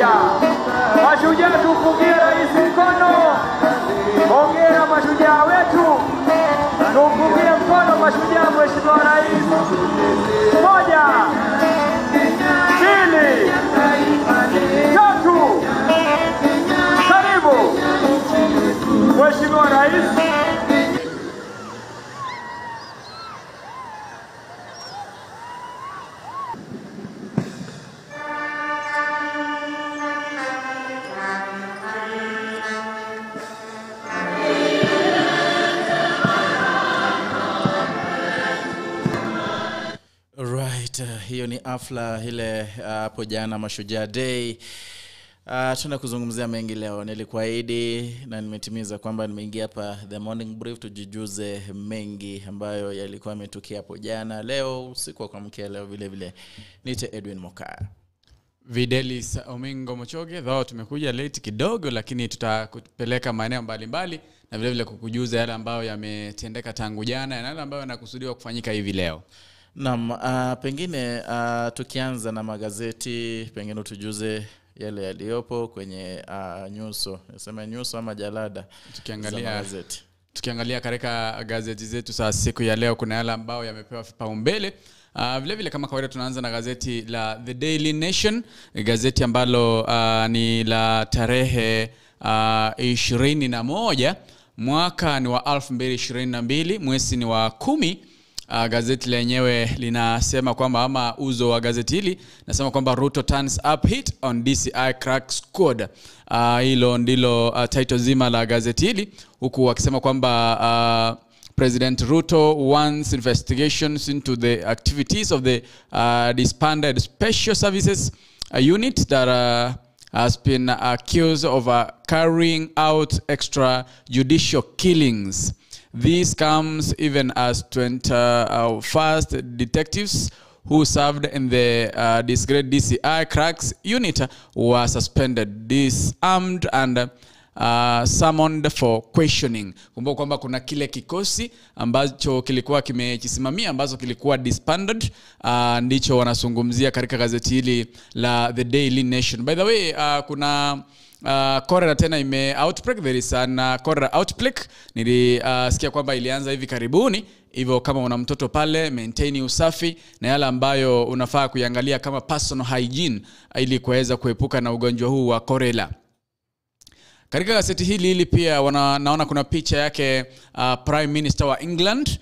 Haya, mashujaa tupungie rais mkono. Hongera mashujaa wetu. Tupungie mkono mashujaa Mheshimiwa Rais. 1, 2, 3. Karibu Mheshimiwa Rais. Hiyo ni afla ile hapo jana Mashujaa Day. Tuna kuzungumzia mengi leo. Nilikuahidi na nimetimiza kwamba nimeingia hapa The Morning Brief tujijuze mengi ambayo yalikuwa yametukia hapo jana. Leo usiku wa kuamkia leo vile vile. Niite Edwin Mokaya. Videlis Omingo Mochoge, though tumekuja late kidogo lakini tutakupeleka maeneo mbalimbali na vile vile kukujuza yale ambayo yametendeka tangu jana na yale ambayo yanakusudiwa kufanyika hivi leo. Naam, pengine tukianza na magazeti, pengine utujuze yale yaliyopo kwenye nyuso. Nasema nyuso ama jalada. Tukiangalia katika gazeti zetu za siku ya leo kuna yale ambayo yamepewa vipaumbele. Vile vile kama kawaida tunaanza na gazeti la The Daily Nation, gazeti ambalo ni la tarehe 21 mwaka ni wa 2022, mwezi ni wa 10. Gazeti lenyewe linasema kwamba, ama uzo wa gazeti hili nasema kwamba Ruto turns up hit on DCI crack squad. Hilo ndilo title zima la gazeti hili, huku wakisema kwamba President Ruto wants investigations into the activities of the disbanded special services unit that has been accused of carrying out extrajudicial killings. This comes even as 20 first detectives who served in the disgraced DCI cracks unit were suspended, disarmed and summoned for questioning. Kumbuka kwamba kuna kile kikosi ambacho kilikuwa kimekisimamia ambacho kilikuwa disbanded, ndicho wanazungumzia katika gazeti hili la The Daily Nation. By the way, kuna cholera tena ime outbreak. There is an cholera outbreak. Nilisikia kwamba ilianza hivi karibuni. Hivyo kama una mtoto pale, maintain usafi na yale ambayo unafaa kuiangalia kama personal hygiene ili kuweza kuepuka na ugonjwa huu wa cholera. Katika gazeti hili pia naona kuna picha yake Prime Minister wa England,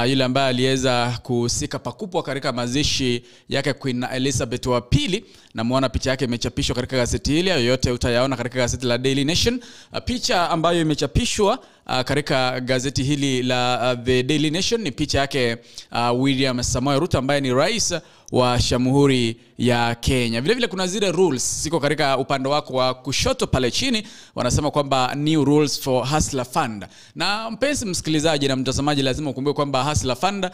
yule ambaye aliweza kuhusika pakubwa katika mazishi yake Queen Elizabeth wa pili. Na muona picha yake imechapishwa katika gazeti hili. Yote utayaona katika gazeti la Daily Nation. Picha ambayo imechapishwa katika gazeti hili la The Daily Nation ni picha yake William Samoei Ruto ambaye ni rais wa Jamhuri ya Kenya. Vile vile kuna zile rules siko katika upande wako wa kushoto pale chini, wanasema kwamba new rules for Hustler Fund. Na mpenzi msikilizaji na mtazamaji, lazima ukumbuke kwamba Hustler Fund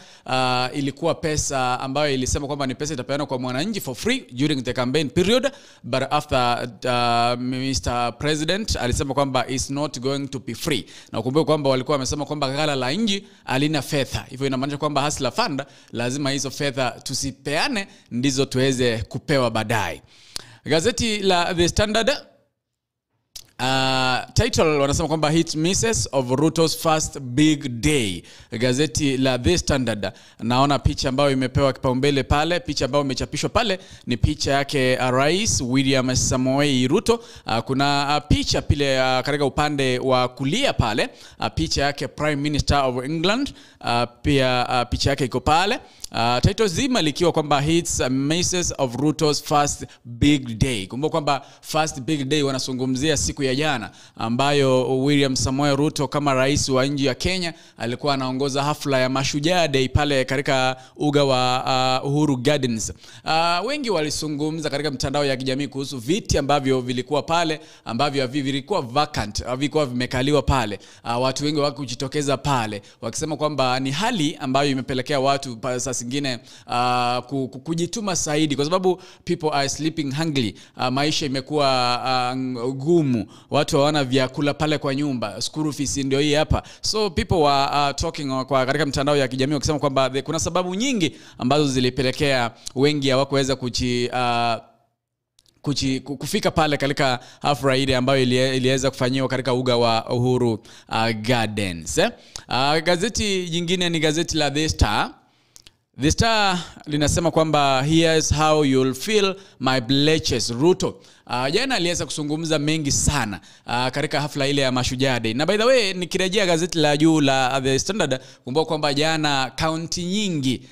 ilikuwa pesa ambayo ilisema kwamba ni pesa itapeanwa kwa mwananchi for free during the campaign period, but after Mr. President alisema kwamba it's not going to be free. Na ukumbuke kwamba walikuwa wamesema kwamba ghala la nchi halina fedha. Hivyo inamaanisha kwamba Hustler Fund lazima hizo fedha tusipeane ndizo tuweze kupewa baadaye. Gazeti la The Standard, title wanasema kwamba hit misses of Ruto's first big day. Gazeti la The Standard, naona picha ambayo imepewa kipaumbele pale, picha ambayo imechapishwa pale ni picha yake Rais William Samoei Ruto. Kuna picha pile katika upande wa kulia pale, picha yake Prime Minister of England, pia picha yake iko pale. Title zima likiwa kwamba hits misses of Ruto's first big day. Kumbuka kwamba first big day wanazungumzia siku ya jana ambayo William Samoei Ruto kama rais wa nchi ya Kenya alikuwa anaongoza hafla ya Mashujaa Day pale katika uga wa Uhuru Gardens. Wengi walizungumza katika mtandao ya kijamii kuhusu viti ambavyo vilikuwa pale ambavyo vilikuwa vacant, havikuwa vimekaliwa pale. Watu wengi wakujitokeza pale wakisema kwamba ni hali ambayo imepelekea watu sasa zingine kujituma zaidi kwa sababu people are sleeping hungry. Maisha imekuwa gumu, watu hawana vyakula pale kwa nyumba, school fees ndio hii hapa. So people were talking kwa katika mtandao ya kijamii wakisema kwamba kuna sababu nyingi ambazo zilipelekea wengi hawakuweza kufika pale katika hafla ile ambayo iliweza kufanyiwa katika uga wa Uhuru Gardens. Gazeti jingine ni gazeti la The Star. The Star linasema kwamba here's how you'll feel my pledges Ruto. Jana aliweza kuzungumza mengi sana katika hafla ile ya Mashujaa Day. Na by the way, nikirejea gazeti la juu la The Standard, kumbuka kwamba jana kaunti nyingi,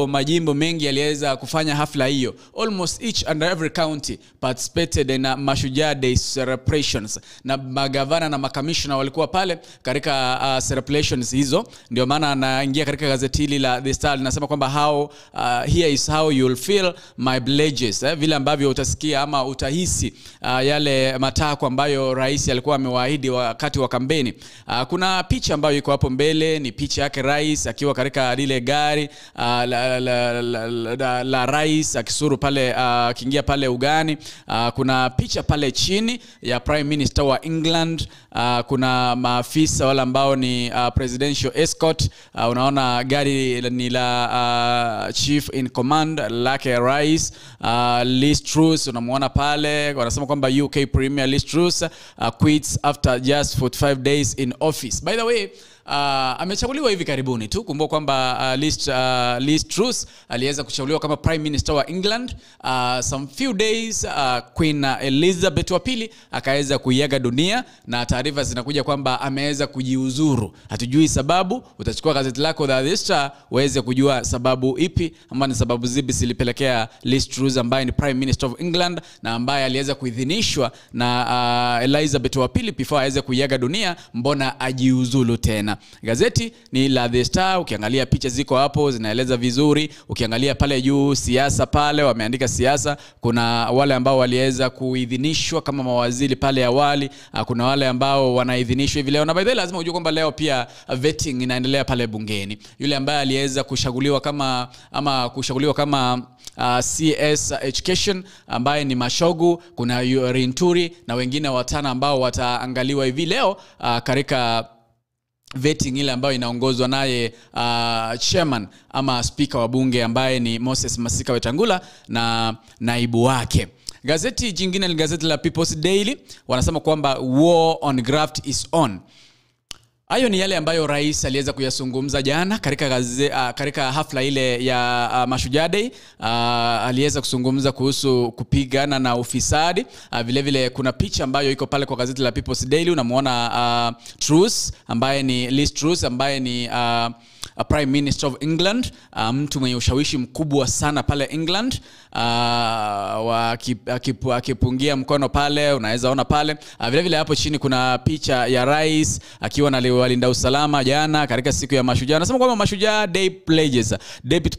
majimbo mengi yaliweza kufanya hafla hiyo. Almost each and every county participated in Mashujaa Day celebrations. Na magavana na makamishna walikuwa pale katika celebrations hizo. Ndio maana anaingia katika gazeti hili la The Star linasema kwamba how here is how you'll feel my pledges, vile ambavyo utasikia ama utahisi yale matakwa ambayo rais alikuwa amewaahidi wakati wa kampeni. Kuna picha ambayo iko hapo mbele, ni picha yake rais akiwa katika lile gari la rais akisuru pale, akiingia pale ugani. Kuna picha pale chini ya Prime Minister wa England. Kuna maafisa wale ambao ni presidential escort. Unaona gari ni la chief in command lake rais. Liz Truss unamuona pale, wanasema kwamba UK Premier Liz Truss quits after just 45 days in office. By the way, amechaguliwa hivi karibuni tu. Kumbuka kwamba Liz Truss aliweza kuchaguliwa kama Prime Minister wa England. Some few days Queen Elizabeth wa pili akaweza kuiaga dunia, na taarifa zinakuja kwamba ameweza kujiuzuru. Hatujui sababu. Utachukua gazeti lako The Star uweze kujua sababu ipi ama ni sababu zipi zilipelekea Liz Truss ambaye ni Prime Minister of England na ambaye aliweza kuidhinishwa na Elizabeth wa pili before aweze kuiaga dunia, mbona ajiuzulu tena. Gazeti ni la The Star. Ukiangalia picha ziko hapo zinaeleza vizuri. Ukiangalia pale juu siasa pale wameandika siasa. Kuna wale ambao waliweza kuidhinishwa kama mawaziri pale awali, kuna wale ambao wanaidhinishwa hivi leo. Na by the way, lazima ujue kwamba leo pia vetting inaendelea pale bungeni. Yule ambaye aliweza kuchaguliwa kama ama kuchaguliwa kama CS Education ambaye ni Mashogu, kuna Rinturi na wengine watano ambao wataangaliwa hivi leo katika vetting ile ambayo inaongozwa naye chairman ama speaker wa bunge ambaye ni Moses Masika Wetangula na naibu wake. Gazeti jingine ni gazeti la People's Daily, wanasema kwamba war on graft is on. Hayo ni yale ambayo rais aliweza kuyazungumza jana katika katika hafla ile ya Mashujaa Day. Aliweza kuzungumza kuhusu kupigana na ufisadi. Vile vile kuna picha ambayo iko pale kwa gazeti la People's Daily, unamuona Truss ambaye ni Liz Truss ambaye ni Prime Minister of England, mtu mwenye ushawishi mkubwa sana pale England, akipungia mkono pale, unaweza ona pale. Vile vile hapo chini kuna picha ya rais akiwa na walinda usalama jana katika siku ya Mashujaa. Anasema kwamba Mashujaa Day pledges. Deputy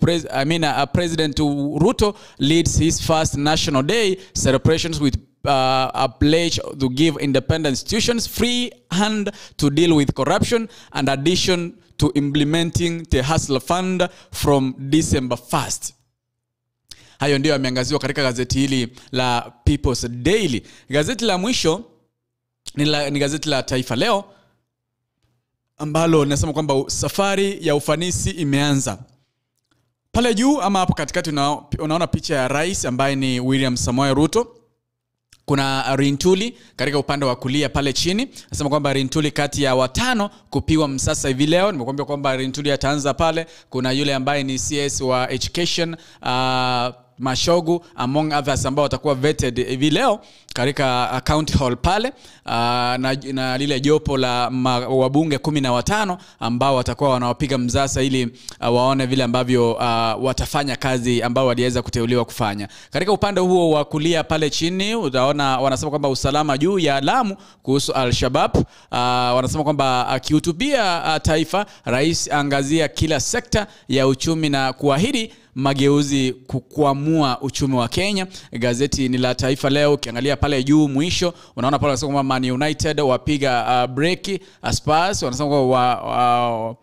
President Ruto leads his first National Day celebrations with a pledge to give independent institutions free hand to deal with corruption and addition to implementing the Hustler Fund from December 1st. Hayo ndio yameangaziwa katika gazeti hili la People's Daily. Gazeti la mwisho ni gazeti la Taifa Leo ambalo linasema kwamba safari ya ufanisi imeanza. Pale juu ama hapo katikati unaona picha ya rais ambaye ni William Samoei Ruto. Kuna Rintuli katika upande wa kulia pale chini. Nasema kwamba Rintuli kati ya watano kupiwa msasa hivi leo. Nimekuambia kwamba Rintuli ataanza pale. Kuna yule ambaye ni CS wa Education, Mashogu among others ambao watakuwa vetted hivi leo katika county hall pale, na lile jopo la wabunge 15 ambao watakuwa wanawapiga msasa ili waone vile ambavyo watafanya kazi ambao waliweza kuteuliwa kufanya. Katika upande huo wa kulia pale chini utaona wanasema kwamba usalama juu ya Lamu kuhusu Al-Shabaab. Wanasema kwamba akihutubia taifa, rais angazia kila sekta ya uchumi na kuahidi mageuzi kukwamua uchumi wa Kenya. Gazeti ni la Taifa Leo. Ukiangalia pale juu mwisho unaona pale wanasema kwamba Man United wapiga break Spurs, wanasema kwamba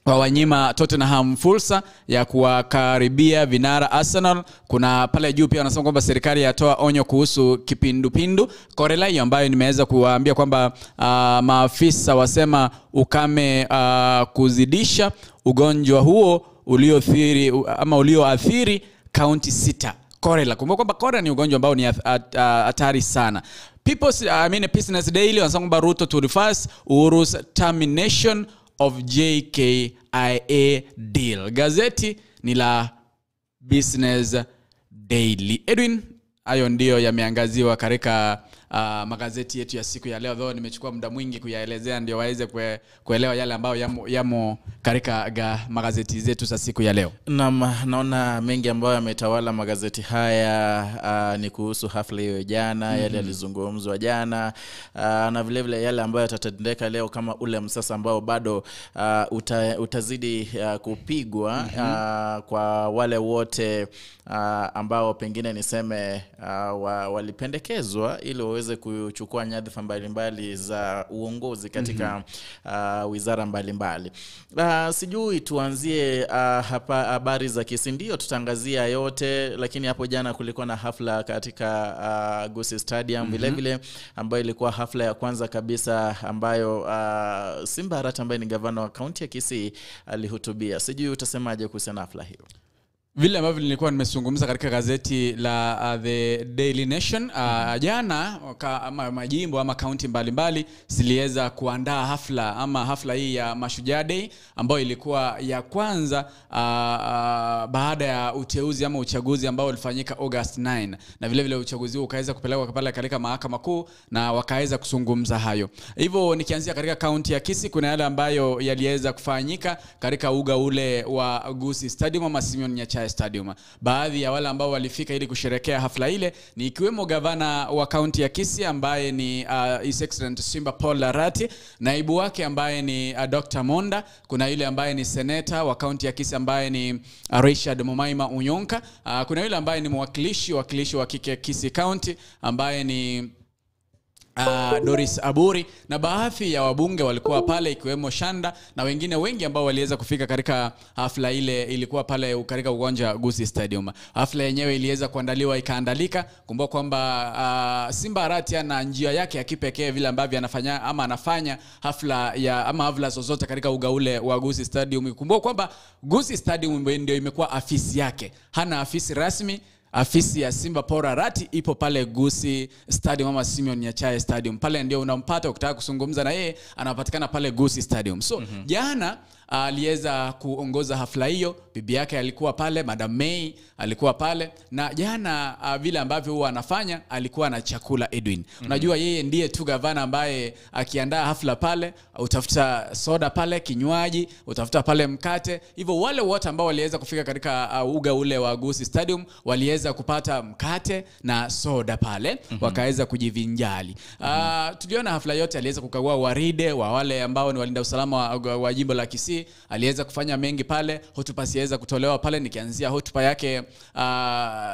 wawanyima Tottenham fursa ya kuwakaribia vinara Arsenal. Kuna pale juu pia wanasema kwamba serikali yatoa onyo kuhusu kipindupindu Korela, hiyo ambayo nimeweza kuwaambia kwamba maafisa wasema ukame kuzidisha ugonjwa huo ulioathiri ama ulioathiri kaunti 6 Cholera. Kumbuka kwamba cholera ni ugonjwa ambao ni hatari sana. Business Daily wanasema kwamba Ruto to reverse Uhuru's termination of JKIA deal. Gazeti ni la Business Daily. Edwin, hayo ndio yameangaziwa katika magazeti yetu ya siku ya leo. Though nimechukua muda mwingi kuyaelezea ndio waweze kuelewa yale ambayo yamo katika magazeti zetu za siku ya leo. Naam, naona mengi ambayo yametawala magazeti haya ni kuhusu hafla hiyo jana, yale yalizungumzwa jana, na vile vile yale ambayo yatatendeka leo kama ule msasa ambao bado utazidi kupigwa kwa wale wote ambao pengine niseme walipendekezwa ili waweze kuchukua nyadhifa mbalimbali za uongozi katika wizara mbalimbali. Sijui tuanzie hapa habari za Kisii, ndio tutangazia yote, lakini hapo jana kulikuwa na hafla katika Gusii Stadium vile vile, ambayo ilikuwa hafla ya kwanza kabisa ambayo Simba Arati ambaye ni gavana wa kaunti ya Kisii alihutubia. Sijui utasemaje kuhusiana na hafla hiyo? Vile ambavyo nilikuwa nimezungumza katika gazeti la The Daily Nation jana, ama majimbo ama kaunti mbalimbali ziliweza kuandaa hafla ama hafla hii ya Mashujaa Day ambayo ilikuwa ya kwanza baada ya uteuzi ama uchaguzi ambao ulifanyika August 9, na vile vile uchaguzi huo ukaweza kupelekwa pale katika mahakama kuu na wakaweza kuzungumza hayo. Hivyo nikianzia katika kaunti ya Kisii, kuna yale ambayo yaliweza kufanyika katika uga ule wa Gusii Stadium ama Simeon Nyachae Stadium. Baadhi ya wale ambao walifika ili kusherehekea hafla ile ni ikiwemo gavana wa kaunti ya Kisii ambaye ni His Excellency Simba Paul Arati, naibu wake ambaye ni Dr. Monda, kuna yule ambaye ni seneta wa kaunti ya Kisii ambaye ni Richard Momaima Unyonka, kuna yule ambaye ni mwakilishi wa kike Kisii County ambaye ni Doris Aburi, na baadhi ya wabunge walikuwa pale ikiwemo Shanda na wengine wengi ambao waliweza kufika katika hafla ile ilikuwa pale katika uwanja Gusii Stadium. Hafla yenyewe iliweza kuandaliwa ikaandalika. Kumbuka kwamba Simba Arati ana njia yake ya kipekee vile ambavyo anafanya ama anafanya hafla ya ama hafla zozote katika uga ule wa Gusii Stadium. Kumbuka kwamba Gusii Stadium ndio imekuwa afisi yake. Hana afisi rasmi. Afisi ya Simba Paul Arati ipo pale Gusii Stadium ama Simeon Nyachae Stadium. Pale ndio unampata ukitaka kuzungumza na yeye, anapatikana pale Gusii Stadium. So jana aliweza kuongoza hafla hiyo, bibi yake alikuwa pale, Madam May alikuwa pale, na jana vile ambavyo huwa anafanya alikuwa na chakula Edwin. Unajua yeye ndiye tu gavana ambaye akiandaa hafla pale, utafuta soda pale, kinywaji, utafuta pale mkate. Hivyo wale wote ambao waliweza kufika katika uga ule wa Gusii Stadium waliweza kupata mkate na soda pale, wakaweza kujivinjali. Tuliona hafla yote aliweza kukagua waride wa wale ambao ni walinda usalama wa jimbo la Kisii. Aliweza kufanya mengi pale, hotuba siweza kutolewa pale, nikianzia hotuba yake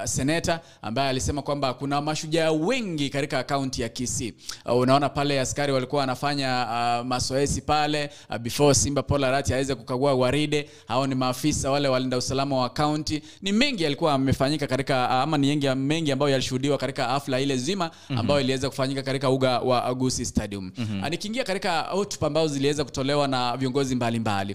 seneta ambaye alisema kwamba kuna mashujaa wengi katika kaunti ya Kisii. Unaona pale askari walikuwa wanafanya mazoezi pale before Simba Paul Arati aweze kukagua waride. Hao ni maafisa wale walinda usalama wa kaunti. Ni mengi yalikuwa yamefanyika katika ama ni mengi ambayo yalishuhudiwa katika hafla ile zima ambayo iliweza kufanyika katika uga wa Gusii Stadium. Nikiingia katika hotuba ambazo ziliweza kutolewa na viongozi mbalimbali.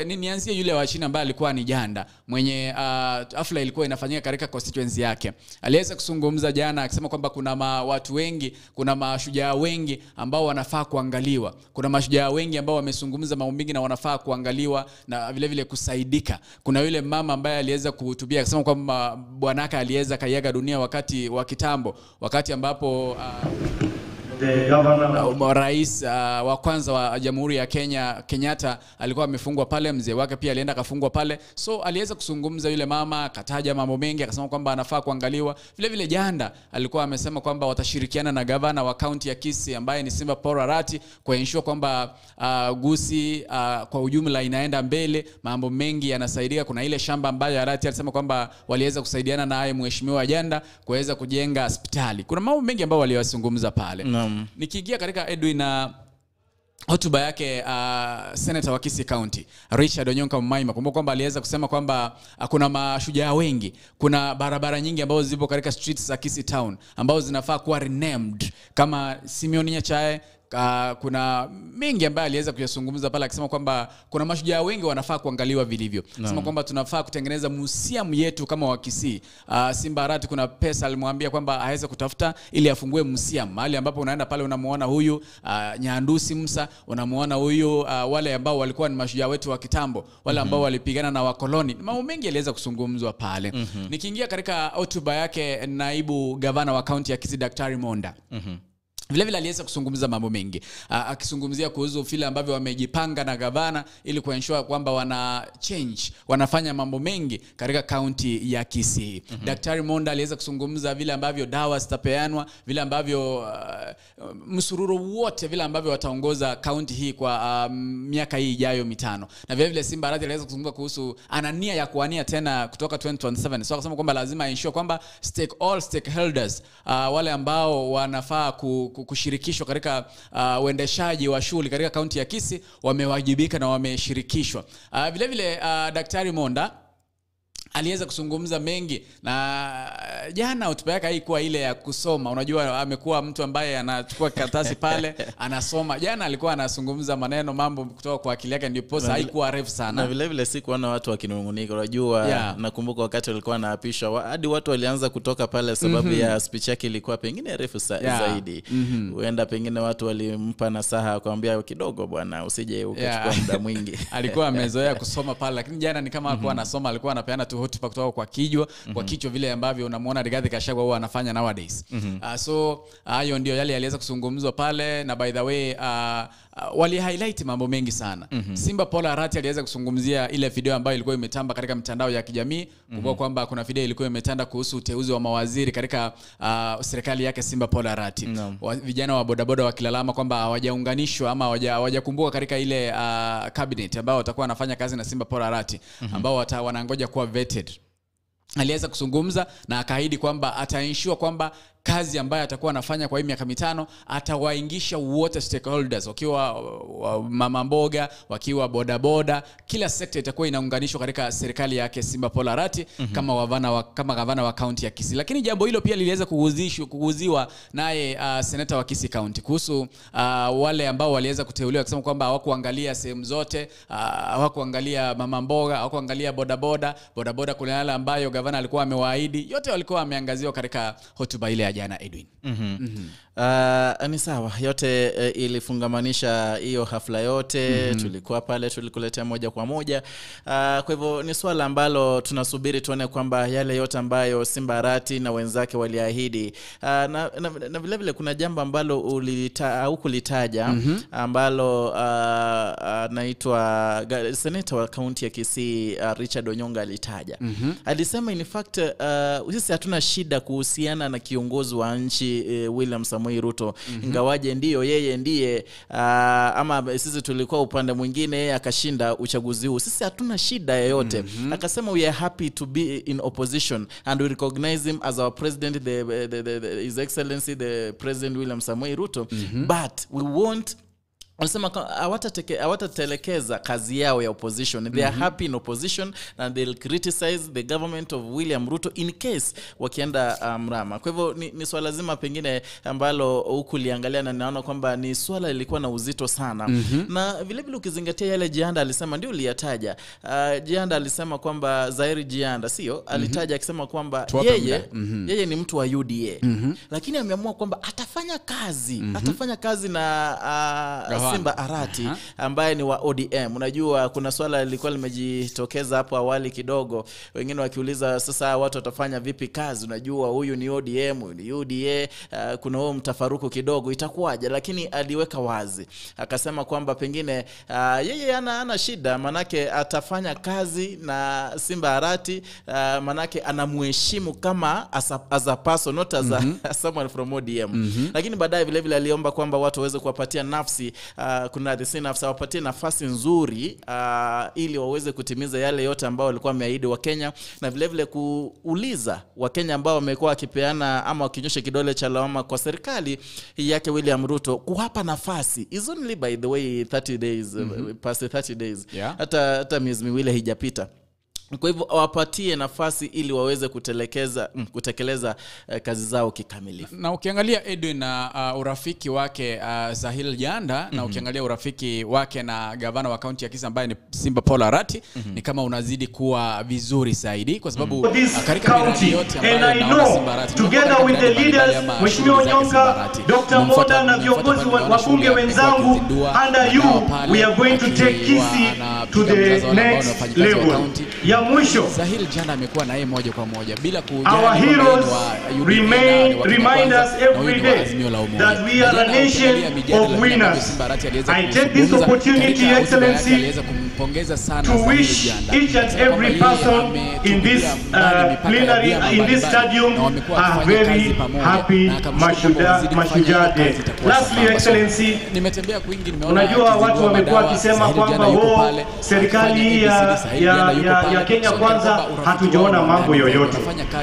Nianzie yule wa chini ambaye alikuwa ni Janda mwenye hafla ilikuwa inafanyika katika constituency yake. Aliweza kuzungumza jana akisema kwamba kuna watu wengi, kuna mashujaa wengi ambao wanafaa kuangaliwa. Kuna mashujaa wengi ambao wamezungumza mambo mengi na wanafaa kuangaliwa na vile vile kusaidika. Kuna yule mama ambaye aliweza kuhutubia akisema kwamba bwanaka aliweza kaiaga dunia wakati wa kitambo, wakati ambapo rais wa kwanza wa Jamhuri ya Kenya Kenyatta alikuwa amefungwa pale, mzee wake pia alienda akafungwa pale. So aliweza kuzungumza yule mama, akataja mambo mengi akasema kwamba anafaa kuangaliwa. Vile vile Janda alikuwa amesema kwamba watashirikiana na gavana wa kaunti ya Kisii ambaye ni Simba Paul Arati kuensure kwamba Gusii kwa ujumla inaenda mbele, mambo mengi yanasaidia. Kuna ile shamba ambayo Arati alisema kwamba waliweza kusaidiana naye mheshimiwa Janda kuweza kujenga hospitali. Kuna mambo mengi ambayo waliyozungumza pale. Nikiingia katika Edwin na hotuba yake senator wa Kisii County Richard Onyonka Maima, kumbuka kwamba aliweza kusema kwamba kuna mashujaa wengi, kuna barabara nyingi ambazo zipo katika streets za Kisii Town ambazo zinafaa kuwa renamed kama Simeon Nyachae, Kuna mengi ambayo aliweza kuyazungumza pale, akisema kwamba kuna mashujaa wengi wanafaa kuangaliwa vilivyo. Sema kwamba tunafaa kutengeneza museum yetu kama wa Kisii. Simba Arati kuna pesa alimwambia kwamba aweze kutafuta ili afungue museum, mahali ambapo unaenda pale unamuona huyu Nyandusi Musa, unamuona huyu wale ambao walikuwa ni mashujaa wetu wa kitambo, wale ambao walipigana na wakoloni. Mambo mengi yaliweza kuzungumzwa pale. Nikiingia katika hotuba yake naibu gavana wa kaunti ya Kisii Daktari Monda, vile vile aliweza kuzungumza mambo mengi, akizungumzia kuhusu vile ambavyo wamejipanga na gavana ili kuensure kwamba wana change, wanafanya mambo mengi katika kaunti ya Kisii. Daktari Monda aliweza kuzungumza vile ambavyo dawa zitapeanwa, vile ambavyo msururu wote vile ambavyo wataongoza kaunti hii kwa miaka hii ijayo 5. Na vile vile Simba Arati aliweza kuzungumza kuhusu ana nia ya kuania tena kutoka 2027. So akasema kwamba lazima ensure kwamba all stakeholders, wale ambao wanafaa kushirikishwa katika uendeshaji wa shughuli katika kaunti ya Kisii wamewajibika na wameshirikishwa. Vile vile Daktari Monda aliweza kuzungumza mengi, na jana hotuba yake haikuwa ile ya kusoma. Unajua amekuwa mtu ambaye anachukua karatasi pale anasoma. Jana alikuwa anazungumza maneno mambo kutoka kwa akili yake, ndipo haikuwa refu sana. Na vile vile sikuona watu wakinungunika. Unajua nakumbuka wakati walikuwa anaapishwa hadi watu walianza kutoka pale sababu ya speech yake ilikuwa pengine refu zaidi. Huenda pengine watu walimpa nasaha akamwambia kidogo bwana usije ukachukua muda mwingi. Alikuwa amezoea kusoma pale, lakini jana ni kama alikuwa anasoma, alikuwa anapeana tu hotuba kutoka kwa kichwa, kwa kichwa vile ambavyo unamuona Rigathi Gachagua huwa anafanya nowadays. So hayo ndio yale yaliweza kuzungumzwa pale, na by the way wali highlight mambo mengi sana. Simba Paul Arati aliweza kuzungumzia ile video ambayo ilikuwa imetamba katika mitandao ya kijamii. Kumbuka kwamba kuna video ilikuwa imetanda kuhusu uteuzi wa mawaziri katika serikali yake Simba Paul Arati. Vijana wa bodaboda wakilalama kwamba hawajaunganishwa ama hawajakumbuka katika ile cabinet ambao watakuwa wanafanya kazi na Simba Paul Arati, ambao wanangoja kuwa vetted. Aliweza kuzungumza na akaahidi kwamba ataensure kwamba kazi ambayo atakuwa anafanya kwa hii miaka 5 atawaingisha wote stakeholders, wakiwa mama mboga, wakiwa bodaboda, kila sekta itakuwa inaunganishwa katika serikali yake Simba Paul Arati kama gavana wa kaunti ya Kisii. Lakini jambo hilo pia liliweza kuguziwa naye seneta wa Kisii County kuhusu wale ambao waliweza kuteuliwa, akisema kwamba hawakuangalia sehemu zote, hawakuangalia mama mboga, hawakuangalia bodaboda, kuna yale ambayo gavana alikuwa amewaahidi, yote walikuwa wameangaziwa katika hotuba ile ya jana Edwin. Ni sawa, yote ilifungamanisha hiyo hafla yote. Tulikuwa pale, tulikuletea moja kwa moja. Kwa hivyo ni swala ambalo tunasubiri tuone kwamba yale yote ambayo Simba Arati na wenzake waliahidi. Na vile vile kuna jambo ambalo hukulitaja ambalo naitwa seneta wa kaunti ya Kisii Richard Onyonga alitaja. Alisema in fact sisi hatuna shida kuhusiana na kiongozi wa nchi William Samoei Ruto, ingawaje ndiyo yeye ndiye ama sisi tulikuwa upande mwingine, yeye akashinda uchaguzi huu, sisi hatuna shida yoyote. Akasema we are happy to be in opposition and we recognize him as our president, the His Excellency the President William Samoei Ruto, but we won't. Alisema hawatatelekeza kazi yao ya opposition. They are happy in opposition and they'll criticize the government of William Ruto in case wakienda mrama. Kwa hivyo ni swala zima pengine ambalo huku liangalia, na naona kwamba ni swala lilikuwa na uzito sana. Na vile vile ukizingatia yale Jianda alisema, ndio uliyataja. Jianda alisema kwamba Zairi Jianda sio alitaja akisema kwamba yeye ni mtu wa UDA. Lakini ameamua kwamba atafanya kazi, atafanya kazi na Simba Arati ambaye ni wa ODM. Unajua kuna swala lilikuwa limejitokeza hapo awali kidogo, wengine wakiuliza sasa watu watafanya vipi kazi, unajua huyu ni ODM, huyu ni UDA, kuna huo mtafaruku kidogo itakuwaje. Lakini aliweka wazi akasema kwamba pengine yeye ana shida, manake atafanya kazi na Simba Arati, manake anamheshimu kama as a person, not as a someone from ODM. Lakini baadaye vile vile aliomba kwamba watu waweze kuwapatia nafsi, kuna the nafsi wapatie nafasi nzuri ili waweze kutimiza yale yote ambao walikuwa wameahidi wa Kenya, na vile vile kuuliza wa Kenya ambao wamekuwa wakipeana ama wakinyosha kidole cha lawama kwa serikali yake William Ruto kuwapa nafasi. Is only by the way 30 days, past 30 days. Hata miezi miwili haijapita. Kwa hivyo wapatie nafasi ili waweze kutekeleza kazi zao kikamilifu. Na ukiangalia Edwin na urafiki wake Zahil Janda, na ukiangalia urafiki wake na gavana wa kaunti ya Kisii ambaye ni Simba Paul Arati, ni kama unazidi kuwa vizuri zaidi, kwa sababu katika miradi yote ambayo naona Simba Arati, together with the leaders, Mheshimiwa Nyonga, Dr. Moda na viongozi wa bunge wenzangu, under you we are going to take Kisii to the next level. Ya mwisho, Zahil Janda amekuwa na yeye moja kwa moja bila kujali. Our heroes remind us every day that we are a nation of winners. I take this opportunity, Excellency, to wish each and every person in this plenary, in this stadium, a very happy Mashujaa Day. Lastly, Excellency, unajua watu wamekuwa wakisema kwamba serikali hii ya Kenya Kwanza hatujaona mambo yoyote.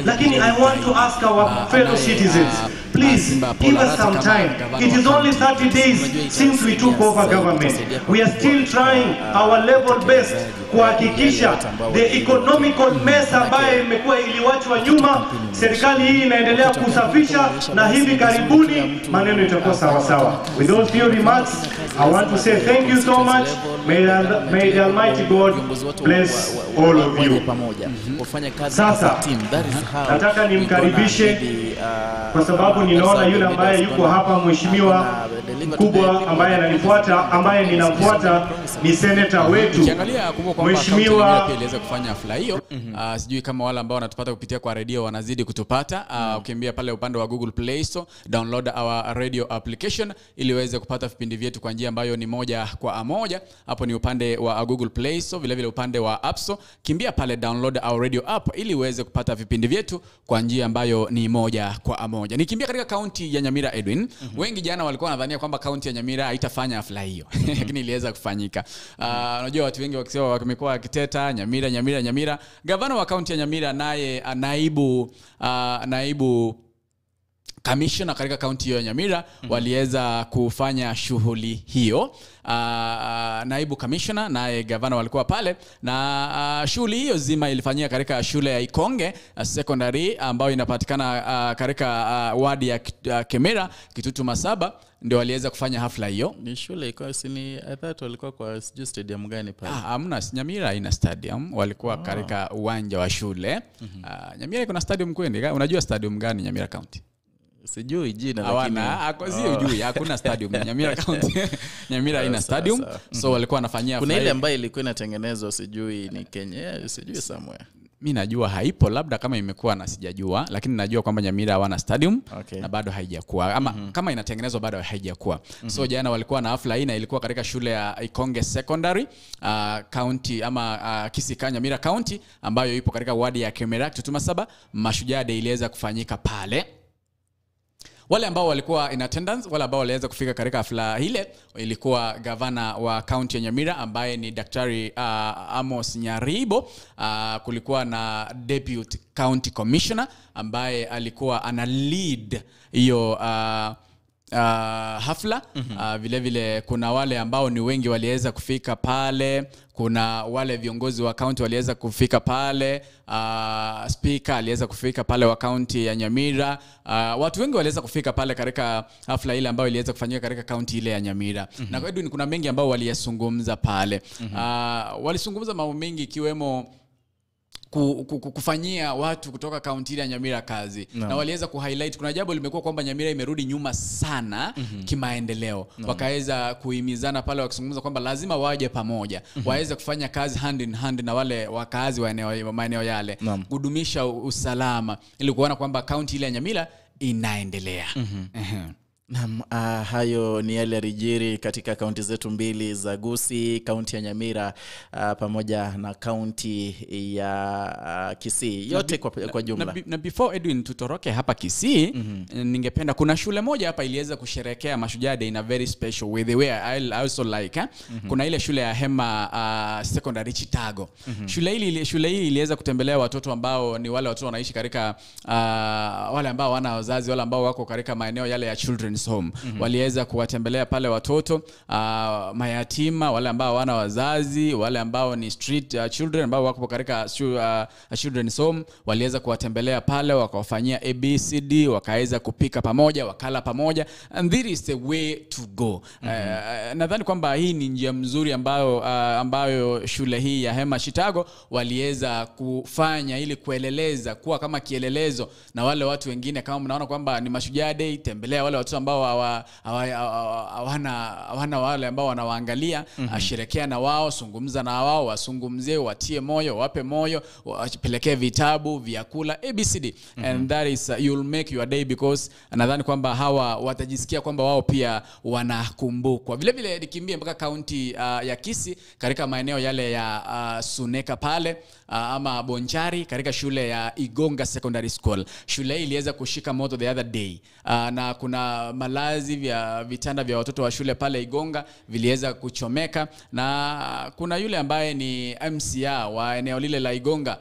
Lakini I want to ask our fellow citizens, please give us some time. It is only 30 days since we took over government. We are still trying our level best kuhakikisha the economical mess ambayo imekuwa iliwachwa nyuma, serikali hii inaendelea kusafisha, na hivi karibuni maneno itakuwa sawa sawa. With those few remarks, I want to say thank you so much. May the Almighty God bless all of you. Sasa nataka nimkaribishe, kwa sababu ninaona yule ambaye yuko hapa, mheshimiwa mkubwa ambaye ananifuata, ambaye ninamfuata ni senator wetu. Ukiangalia kumbuka kwamba mheshimiwa pia aliweza kufanya hafla hiyo. Sijui kama wale ambao wanatupata kupitia kwa radio wanazidi kutupata. Ukimbia pale upande wa Google Play Store, download our radio application ili uweze kupata vipindi vyetu kwa njia ambayo ni moja kwa moja. Hapo ni upande wa Google Play Store, vile vile upande wa App Store. Kimbia pale download our radio app ili uweze kupata vipindi vyetu kwa njia ambayo ni moja kwa moja. Nikimbia katika kaunti ya Nyamira, Edwin. Wengi jana walikuwa wanadhania kwamba kaunti ya Nyamira haitafanya hafla hiyo. Lakini iliweza kufanyika. Unajua watu wengi wakisema wamekuwa wakiteta Nyamira, Nyamira, Nyamira. Gavana wa kaunti ya Nyamira naye naibu commissioner katika kaunti ya Nyamira waliweza kufanya shughuli hiyo. Naibu commissioner naye gavana walikuwa pale, na shughuli hiyo zima ilifanyika katika shule ya Ikonge Secondary ambayo inapatikana katika wadi ya Kemera Kitutu Masaba. Ndio waliweza kufanya hafla hiyo. Ni shule iko sini, I thought walikuwa kwa sijui stadium gani pale. Hamna, Nyamira ina stadium, walikuwa katika uwanja wa shule. Nyamira iko na stadium kweli? Unajua stadium gani Nyamira County? Sijui jina lakini sijui, hakuna stadium Nyamira County. Nyamira ina stadium. So walikuwa wanafanyia kuna ile ambayo ilikuwa inatengenezwa, sijui ni Kenya, sijui somewhere. Mimi najua haipo, labda kama imekuwa na sijajua, lakini najua kwamba Nyamira hawana stadium. Na bado haijakuwa, ama kama inatengenezwa bado haijakuwa. So jana walikuwa na hafla hii, na ilikuwa katika shule ya Ikonge Secondary, county ama Kisii Nyamira County ambayo ipo katika wadi ya Kemera Kitutu Masaba. Mashujaa Day iliweza kufanyika pale. Wale ambao walikuwa in attendance, wale ambao waliweza kufika katika hafla ile, ilikuwa gavana wa kaunti ya Nyamira ambaye ni Daktari Amos Nyaribo. Kulikuwa na deputy county commissioner ambaye alikuwa ana lead hiyo hafla. Vile vile kuna wale ambao ni wengi waliweza kufika pale, kuna wale viongozi wa county waliweza kufika pale, speaker aliweza kufika pale wa county ya Nyamira. Watu wengi waliweza kufika pale katika hafla ile ambayo iliweza kufanyika katika county ile ya Nyamira. Na kwa Edwin, kuna mengi ambao waliyazungumza pale. Walizungumza mambo mengi ikiwemo kufanyia watu kutoka kaunti ya Nyamira kazi. Na waliweza ku-highlight kuna jambo limekuwa kwamba Nyamira imerudi nyuma sana kimaendeleo. Wakaweza kuhimizana pale wakizungumza kwamba lazima waje pamoja, waweze kufanya kazi hand in hand na wale wakazi wa maeneo yale, kudumisha usalama ili kuona kwamba kaunti ile ya Nyamira inaendelea. Naam, hayo ni yale yalijiri katika kaunti zetu mbili za Gusii, kaunti ya Nyamira pamoja na kaunti ya Kisii, yote kwa jumla. Na before Edwin tutoroke hapa Kisii, ningependa, kuna shule moja hapa iliweza kusherehekea Mashujaa Day in a very special way, the way I also like. Kuna ile shule ya Hema Secondary Chitago. Shule hii iliweza kutembelea watoto ambao ni wale watoto wanaishi katika wale ambao wana wazazi, wale ambao wako katika maeneo yale ya children's Children's Home. Waliweza kuwatembelea pale watoto mayatima, wale ambao hawana wazazi, wale ambao ni street children ambao wako katika Children's Home. Waliweza kuwatembelea pale, wakawafanyia ABCD, wakaweza kupika pamoja, wakala pamoja, and this is the way to go. Nadhani kwamba hii ni njia mzuri ambayo shule hii ya Hema Shitago waliweza kufanya ili kueleleza, kuwa kama kielelezo na wale watu wengine. Kama mnaona kwamba ni Mashujaa Day, tembelea wale watu ambao hawana wale ambao wanawaangalia, asherekea na wao, zungumza na wao, wasungumzie, watie moyo, wape moyo, wapelekee vitabu, vyakula, ABCD. And that is you'll make your day, because nadhani kwamba hawa watajisikia kwamba wao pia wanakumbukwa. Vile vile nikimbie mpaka kaunti ya Kisii, katika maeneo yale ya Suneka pale ama Bonchari, katika shule ya Igonga Secondary School. Shule hii iliweza kushika moto the other day, na kuna malazi vya vitanda vya watoto wa shule pale Igonga viliweza kuchomeka, na kuna yule ambaye ni MCA wa eneo lile la Igonga,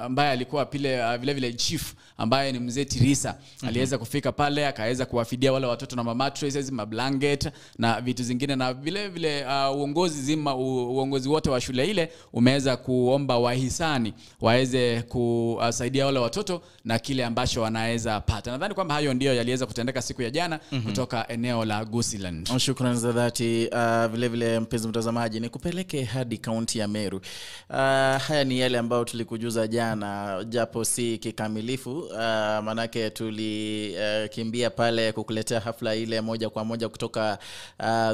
ambaye alikuwa pile vile vile chief, ambaye ni mzee Tirisa, aliweza kufika pale akaweza kuwafidia wale watoto na mattresses, mablanket na vitu zingine. Na vile vile uongozi wote wa shule ile umeweza kuomba wahisani waweze kusaidia wale watoto na kile ambacho wanaweza pata. Nadhani kwamba hayo ndio yaliweza kutendeka siku ya jana kutoka eneo la Gusiland. Shukrani za dhati. Vile vile mpenzi mtazamaji, nikupeleke hadi kaunti ya Meru. Haya ni yale ambayo tulikujuza jana, japo si kikamilifu, manake tulikimbia pale kukuletea hafla ile moja kwa moja kutoka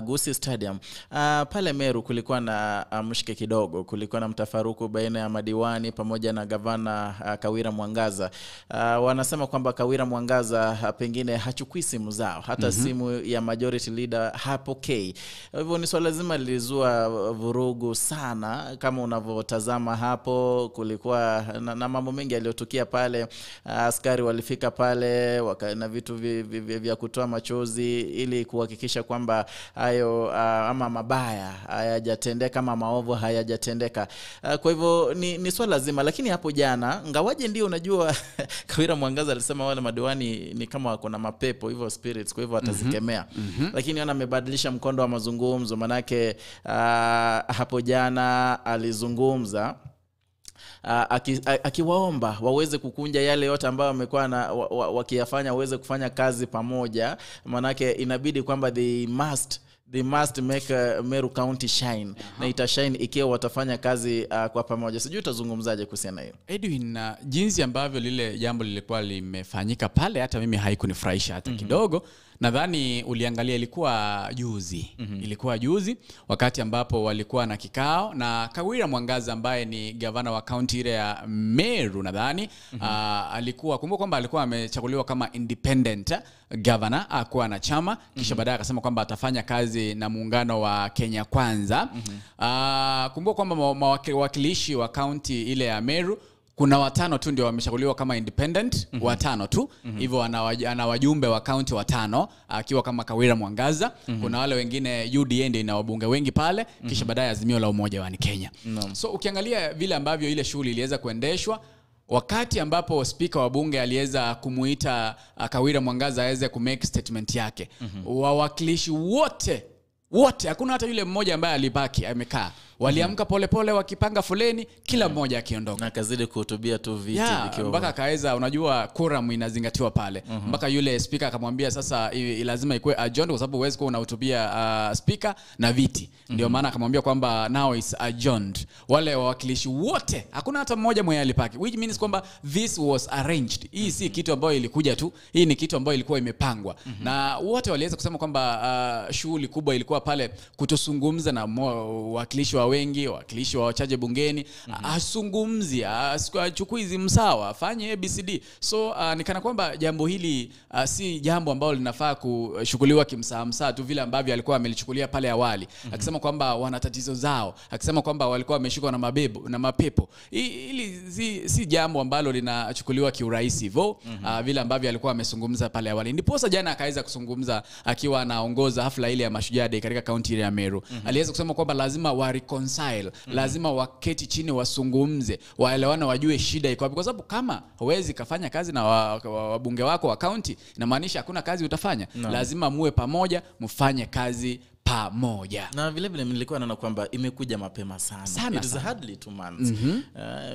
Gusii Stadium. Pale Meru kulikuwa na mshike kidogo, kulikuwa na mtafaruku baina ya madiwani pamoja na gavana Kawira Mwangaza. Wanasema kwamba Kawira Mwangaza pengine hachukui simu zao, hata simu ya majority leader hapokei. Hivyo ni swala zima lilizua vurugu sana, kama unavyotazama hapo. Kulikuwa na mambo mengi yaliyotukia pale. Askari walifika pale na vitu vya kutoa machozi ili kuhakikisha kwamba hayo ama mabaya hayajatendeka, ama maovu hayajatendeka. Kwa hivyo ni swala zima. Lakini hapo jana, ngawaje ndio unajua Kawira Mwangaza alisema wale madiwani ni kama wako na mapepo hivyo spirits, kwa hivyo atazikemea. Lakini ona amebadilisha mkondo wa mazungumzo, manake hapo jana alizungumza akiwaomba waweze kukunja yale yote ambayo wamekuwa na wakiyafanya, waweze kufanya kazi pamoja, manake inabidi kwamba they must make Meru County shine. Na itashine ikiwa watafanya kazi kwa pamoja. Sijui utazungumzaje kuhusiana hiyo. Edwin, jinsi ambavyo lile jambo lilikuwa limefanyika pale, hata mimi haikunifurahisha hata kidogo. Nadhani uliangalia ilikuwa juzi. Ilikuwa juzi wakati ambapo walikuwa na kikao na Kawira Mwangaza ambaye ni gavana wa kaunti ile ya Meru nadhani. Alikuwa, kumbuka kwamba alikuwa amechaguliwa kama independent governor, hakuwa na chama, kisha baadaye akasema kwamba atafanya kazi na muungano wa Kenya Kwanza. Kumbuka kwamba mawakilishi wa kaunti ile ya Meru kuna watano tu ndio wamechaguliwa kama independent, watano tu. Hivyo ana wajumbe wa county watano akiwa kama Kawira Mwangaza. Kuna wale wengine UDA ndio ina wabunge wengi pale, kisha baadaye Azimio la Umoja wa Kenya. So ukiangalia vile ambavyo ile shughuli iliweza kuendeshwa, wakati ambapo speaker wa bunge aliweza kumuita Kawira Mwangaza aweze kumake statement yake, wawakilishi wote, hakuna hata yule mmoja ambaye alibaki amekaa. Waliamka polepole wakipanga foleni, kila mmoja akiondoka. Na akazidi kuhutubia tu viti vikiwa mpaka akaweza, unajua quorum inazingatiwa pale. Mpaka yule speaker akamwambia sasa lazima ikuwe adjourned kwa sababu huwezi kuwa unahutubia speaker na viti. Ndio maana akamwambia kwamba now is adjourned. Wale wawakilishi wote, hakuna hata mmoja mwenye alipaki, which means kwamba this was arranged. Hii si kitu ambayo ilikuja tu, hii ni kitu ambayo ilikuwa imepangwa. Na wote waliweza kusema kwamba shughuli kubwa ilikuwa pale kutozungumza na wawakilishi wa wengi, wawakilishi wa wachache bungeni, asungumzi, achukui msawa, afanye ABCD. So nikana kwamba jambo hili si jambo ambalo linafaa kushughuliwa kimsaa tu vile ambavyo alikuwa amelichukulia pale awali, akisema kwamba wana tatizo zao, akisema kwamba walikuwa wameshikwa na mabebu na mapepo. Hili si jambo ambalo linachukuliwa kiurahisi hivyo, vile ambavyo alikuwa amezungumza pale awali. Ndipo jana akaweza kuzungumza akiwa anaongoza hafla ile ya Mashujaa Day katika kaunti ya Meru. Aliweza kusema kwamba lazima wa reconcile. Lazima waketi chini wasungumze, waelewane, wajue shida iko wapi, kwa sababu kama huwezi kafanya kazi na wabunge wako wa county, inamaanisha hakuna kazi utafanya. Lazima muwe pamoja, mfanye kazi pamoja. Na vile vile nilikuwa naona kwamba imekuja mapema sana. Sana, It is sana. hardly 2 months.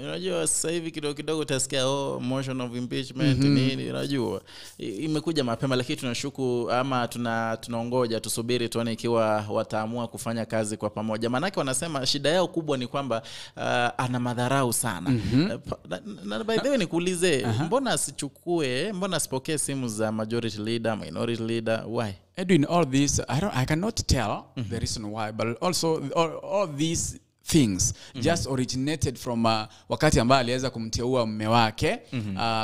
Unajua sasa hivi kidogo kidogo utasikia motion of impeachment nini, unajua imekuja mapema, lakini tunashuku ama tunaongoja tusubiri tuone ikiwa wataamua kufanya kazi kwa pamoja. Maanake wanasema shida yao kubwa ni kwamba ana madharau sana. Na by the way nikuulize, mbona asichukue, mbona asipokee simu za majority leader, minority leader, why? Edwin, all this, I cannot tell the reason why, but also all these things just originated from wakati ambaye aliweza kumteua mume wake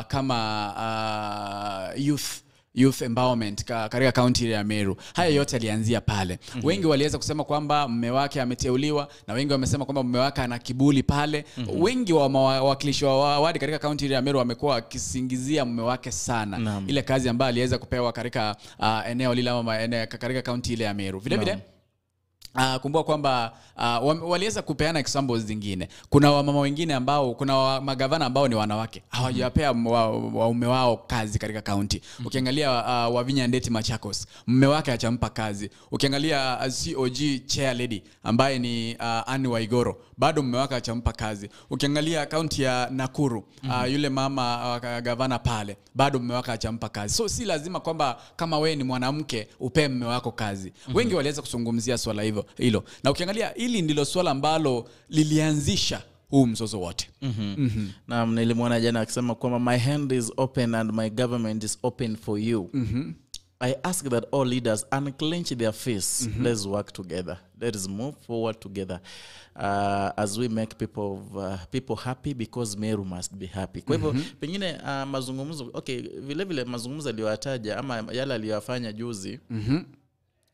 kama youth empowerment katika county ya Meru. Haya yote alianzia pale. Wengi waliweza kusema kwamba mume wake ameteuliwa, na wengi wamesema kwamba mume wake ana kiburi pale. Wengi wa wawakilishi wa wadi katika county ya Meru wamekuwa wakisingizia mume wake sana ile kazi ambayo aliweza kupewa katika eneo lile ama katika county ile ya Meru. Vile vile kumbuka kwamba waliweza kupeana examples zingine. Kuna wamama wengine ambao, kuna magavana ambao ni wanawake, hawajapea waume wao kazi katika county. Ukiangalia Wavinya Ndeti Machakos, mume wake hajampa kazi. Ukiangalia COG chair lady ambaye ni Anne Waigoro, bado mume wake hajampa kazi. Ukiangalia county ya Nakuru, yule mama gavana pale, bado mume wake hajampa kazi. So si lazima kwamba kama wewe ni mwanamke upe mume wako kazi. Wengi waliweza kuzungumzia swala hilo. Na ukiangalia hili ndilo swala ambalo lilianzisha huu mzozo wote. Naam, nilimwona jana akisema kwamba my hand is open and my government is open for you. I ask that all leaders unclench their fists. Let's work together. Let us move forward together as we make people happy, because Meru must be happy. Kwa hivyo pengine mazungumzo, okay, vile vile mazungumzo aliyoyataja ama yale aliyofanya juzi,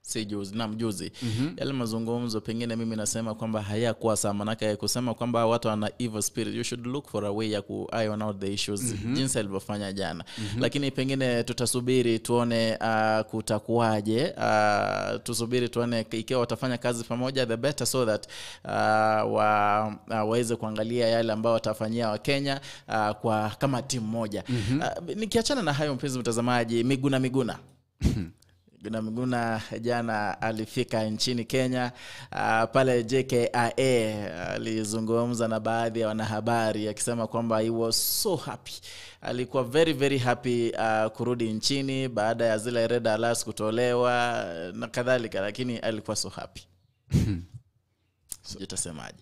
si juzi, naam juzi, yale mazungumzo pengine mimi nasema kwamba hayakuwa sawa, manake kusema kwamba watu wana evil spirit. You should look for a way ya ku iron out the issues jinsi alivyofanya jana. Lakini pengine tutasubiri tuone kutakuwaje, tusubiri tuone ikiwa watafanya kazi pamoja, the better, so that waweze kuangalia yale ambao watafanyia wa Kenya kwa kama timu moja. Nikiachana na hayo, mpenzi mtazamaji, Miguna Miguna Miguna Miguna jana alifika nchini Kenya, pale JKIA alizungumza na baadhi ya wanahabari akisema kwamba he was so happy. Alikuwa very very happy kurudi nchini baada ya zile red alerts kutolewa na kadhalika, lakini alikuwa so happy. Utasemaje?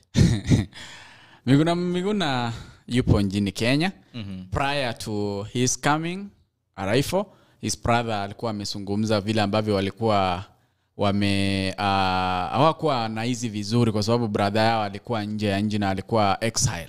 Miguna Miguna yupo nchini Kenya. Prior to his coming arrival, his brother alikuwa amezungumza vile ambavyo walikuwa hawakuwa na hizi vizuri, kwa sababu brother yao alikuwa nje ya nchi na alikuwa exile.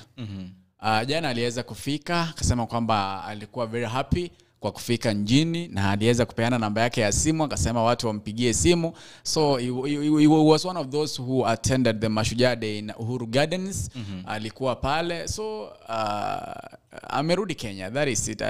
Jana aliweza kufika, akasema kwamba alikuwa very happy kwa kufika nchini, na aliweza kupeana namba yake ya simu, akasema watu wampigie simu. So he was one of those who attended the Mashujaa Day in Uhuru Gardens. Alikuwa pale. So amerudi Kenya, that is it.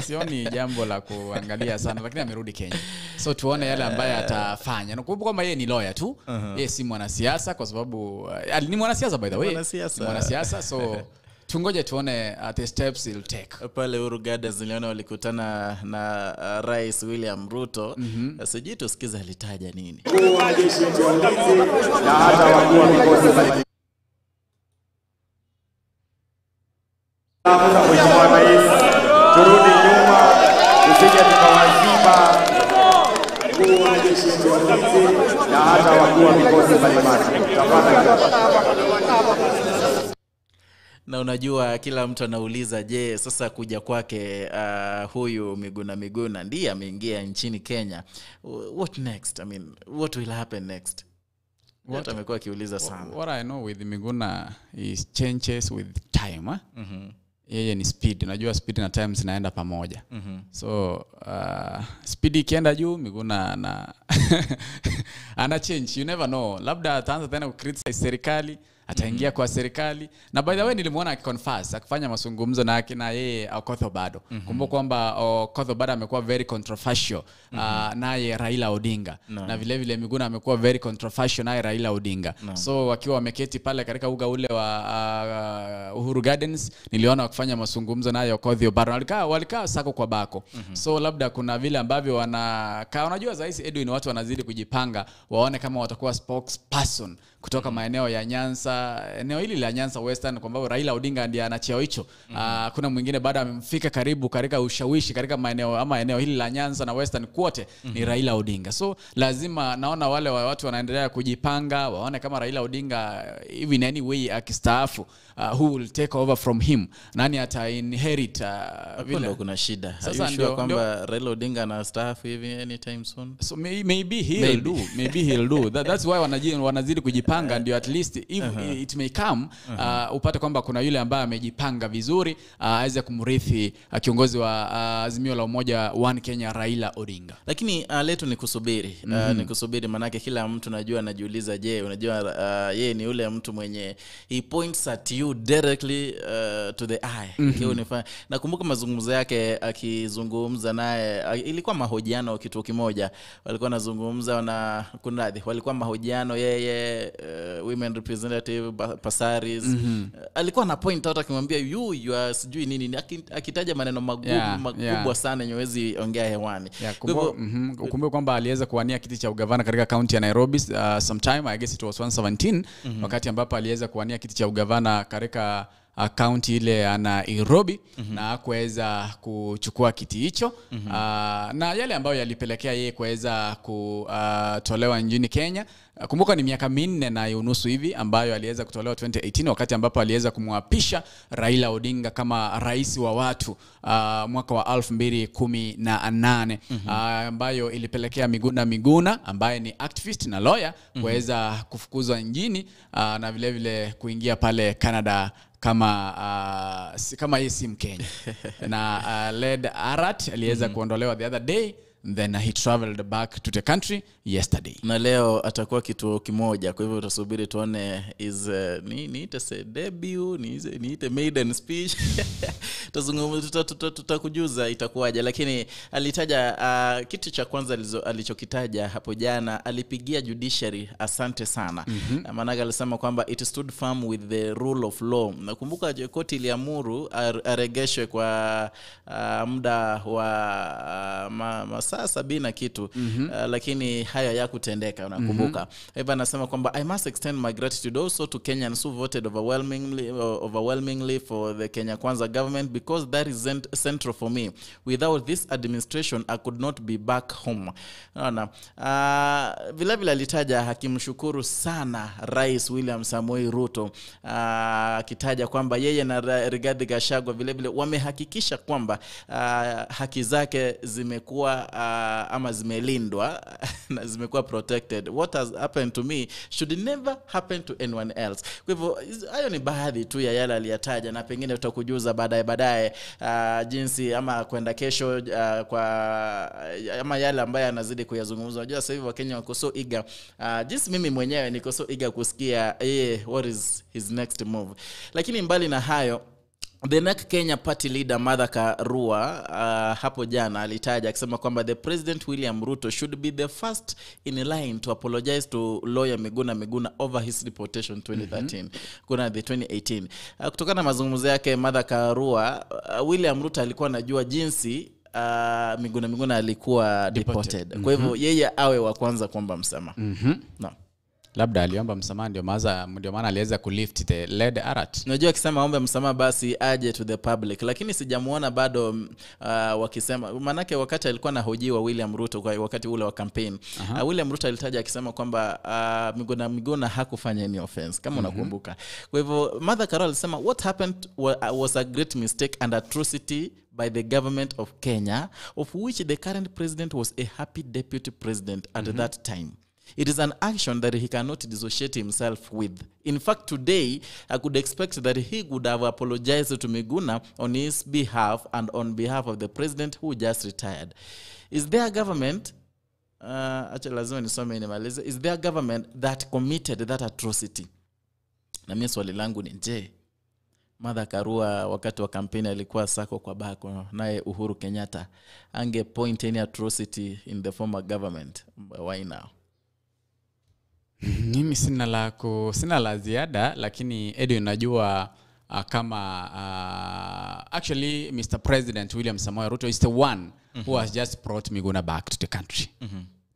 Sioni jambo la kuangalia sana, lakini amerudi Kenya. So tuone yale ambaye atafanya. Nakumbuka kwamba yeye ni lawyer tu. Yeye si mwanasiasa, kwa sababu ni mwanasiasa by the way. Mwanasiasa. So tungoje tuone the steps he'll take. Pale Uhuru Gardens niliona walikutana na Rais William Ruto. Sijui tusikize alitaja nini. Na hata wakuu wa vikosi mbalimbali. Mheshimiwa Rais, turudi nyuma tusije tukawaziba wakuu wa jeshi la ulinzi na hata wakuu wa vikosi mbalimbali. Na unajua kila mtu anauliza, je, sasa kuja kwake huyu Miguna Miguna ndiye ameingia nchini Kenya, what next? I mean, what will happen next? What amekuwa akiuliza sana. What I know with Miguna is changes with time. Yeye ni speed. Unajua speed na time zinaenda pamoja. So speed ikienda juu, Miguna na ana change. You never know. Labda ataanza tena ku criticize serikali, Ataingia kwa serikali. Na by the way nilimuona akiconfess, akifanya mazungumzo na yake na yeye Okoth Obado. Kumbuka kwamba Okoth Obado amekuwa very controversial naye Raila Odinga. Na vile vile Miguna amekuwa very controversial naye Raila Odinga. So wakiwa wameketi pale katika uga ule wa Uhuru Gardens, niliona wakifanya mazungumzo naye Okoth Obado. Walikaa sako kwa bako. So labda kuna vile ambavyo wanakaa, unajua zaidi Edwin, watu wanazidi kujipanga waone kama watakuwa spokesperson kutoka maeneo ya Nyanza, eneo hili la Nyanza Western, kwa sababu Raila Odinga ndiye ana cheo hicho. Kuna mwingine bado amemfika karibu katika ushawishi katika maeneo ama eneo hili la Nyanza na Western kwote ni Raila Odinga. So lazima naona wale watu wanaendelea kujipanga waone kama Raila Odinga even anyway akistaafu, who will take over from him, nani ata inherit vile. Kuna shida. Sasa ndio kwamba Raila Odinga anastaafu hivi anytime soon. So maybe he'll do. Maybe he'll do. That's why wanazidi kujipanga, ndio at least if it may come upate kwamba kuna yule ambaye amejipanga vizuri aweze kumrithi kiongozi wa Azimio la Umoja One Kenya Raila Odinga. Lakini letu ni kusubiri. Ni kusubiri, manake kila mtu najua anajiuliza, je, unajua yeye ni yule mtu mwenye he points at you directly to the eye. Nakumbuka mazungumzo yake akizungumza naye, ilikuwa mahojiano kitu kimoja. Walikuwa wanazungumza na kunradhi, walikuwa mahojiano yeye women representative Pasaris. Alikuwa na point out akimwambia you are sijui nini, akitaja maneno magumu makubwa sana yenye huwezi ongea hewani. Ukumbuke kwamba aliweza kuwania kiti cha ugavana katika kaunti ya Nairobi sometime, I guess it was 2017, wakati ambapo aliweza kuwania kiti cha ugavana katika kaunti ile ya Nairobi na kuweza kuchukua kiti hicho. Na yale ambayo yalipelekea yeye kuweza kutolewa nchini Kenya. Kumbuka ni miaka 4.5 hivi ambayo aliweza kutolewa 2018, wakati ambapo aliweza kumwapisha Raila Odinga kama rais wa watu mwaka wa 2018, ambayo ilipelekea Miguna ambaye ni activist na lawyer kuweza kufukuzwa nchini na vile vile kuingia pale Canada kama kama yeye si Mkenya. Na Led Arat aliweza kuondolewa the other day, then he traveled back to the country yesterday. Na leo atakuwa kituo kimoja, kwa hivyo tutasubiri tuone is niite say debut, niite maiden speech. Tutazungumza, tutakujuza itakuwaje. Lakini alitaja kitu cha kwanza alichokitaja hapo jana, alipigia judiciary asante sana. Maana alisema kwamba it stood firm with the rule of law. Nakumbuka koti iliamuru aregeshwe kwa muda wa masaa 70 na kitu, lakini haya yakutendeka, unakumbuka. Hivyo anasema kwamba I must extend my gratitude also to Kenyans who voted overwhelmingly for the Kenya Kwanza government, because that is central for me. Without this administration I could not be back home. Unaona? Vile vile alitaja akimshukuru sana Rais William Samoei Ruto, akitaja kwamba yeye na Rigathi Gachagua vile vile wamehakikisha kwamba haki zake zimekuwa ama zimelindwa na zimekuwa protected. What has happened to me should never happen to anyone else. Kwa hivyo hayo ni baadhi tu ya yale aliyataja, na pengine tutakujuza baadaye jinsi ama kwenda kesho kwa ama yale ambayo anazidi kuyazungumza. Unajua sasa hivi Wakenya wako so eager, jinsi mimi mwenyewe niko so eager kusikia what is his next move. Lakini mbali na hayo, The NARC Kenya party leader Martha Karua hapo jana alitaja akisema kwamba the President William Ruto should be the first in line to apologize to lawyer Miguna Miguna over his deportation 2013. Kuna the 2018. Kutokana na mazungumzo yake Martha Karua, William Ruto alikuwa anajua jinsi Miguna Miguna alikuwa deported. Kwa hivyo yeye awe wa kwanza kuomba msamaha. No. Labda aliomba msamaha ndio maana aliweza kulift the lead alert. Unajua akisema ombe msamaha basi aje to the public, lakini sijamuona bado wakisema, manake wakati alikuwa anahojiwa William Ruto kwa wakati ule wa campaign, William Ruto alitaja akisema kwamba Miguna Miguna hakufanya any offense kama unakumbuka. Kwa hivyo Martha Karua alisema what happened was a great mistake and atrocity by the government of Kenya, of which the current president was a happy deputy president at that time. It is an action that he cannot dissociate himself with. In fact, today, I could expect that he would have apologized to Miguna on his behalf and on behalf of the president who just retired. Is there a government, is there a government that committed that atrocity? Na mimi swali langu ni je, Martha Karua wakati wa kampeni alikuwa sako kwa bako naye Uhuru Kenyatta ange point any atrocity in the former government? Why now? Mimi sina la ziada, lakini Edwin, najua kama actually Mr. President William Samoei Ruto is the one who has just brought Miguna back to the country.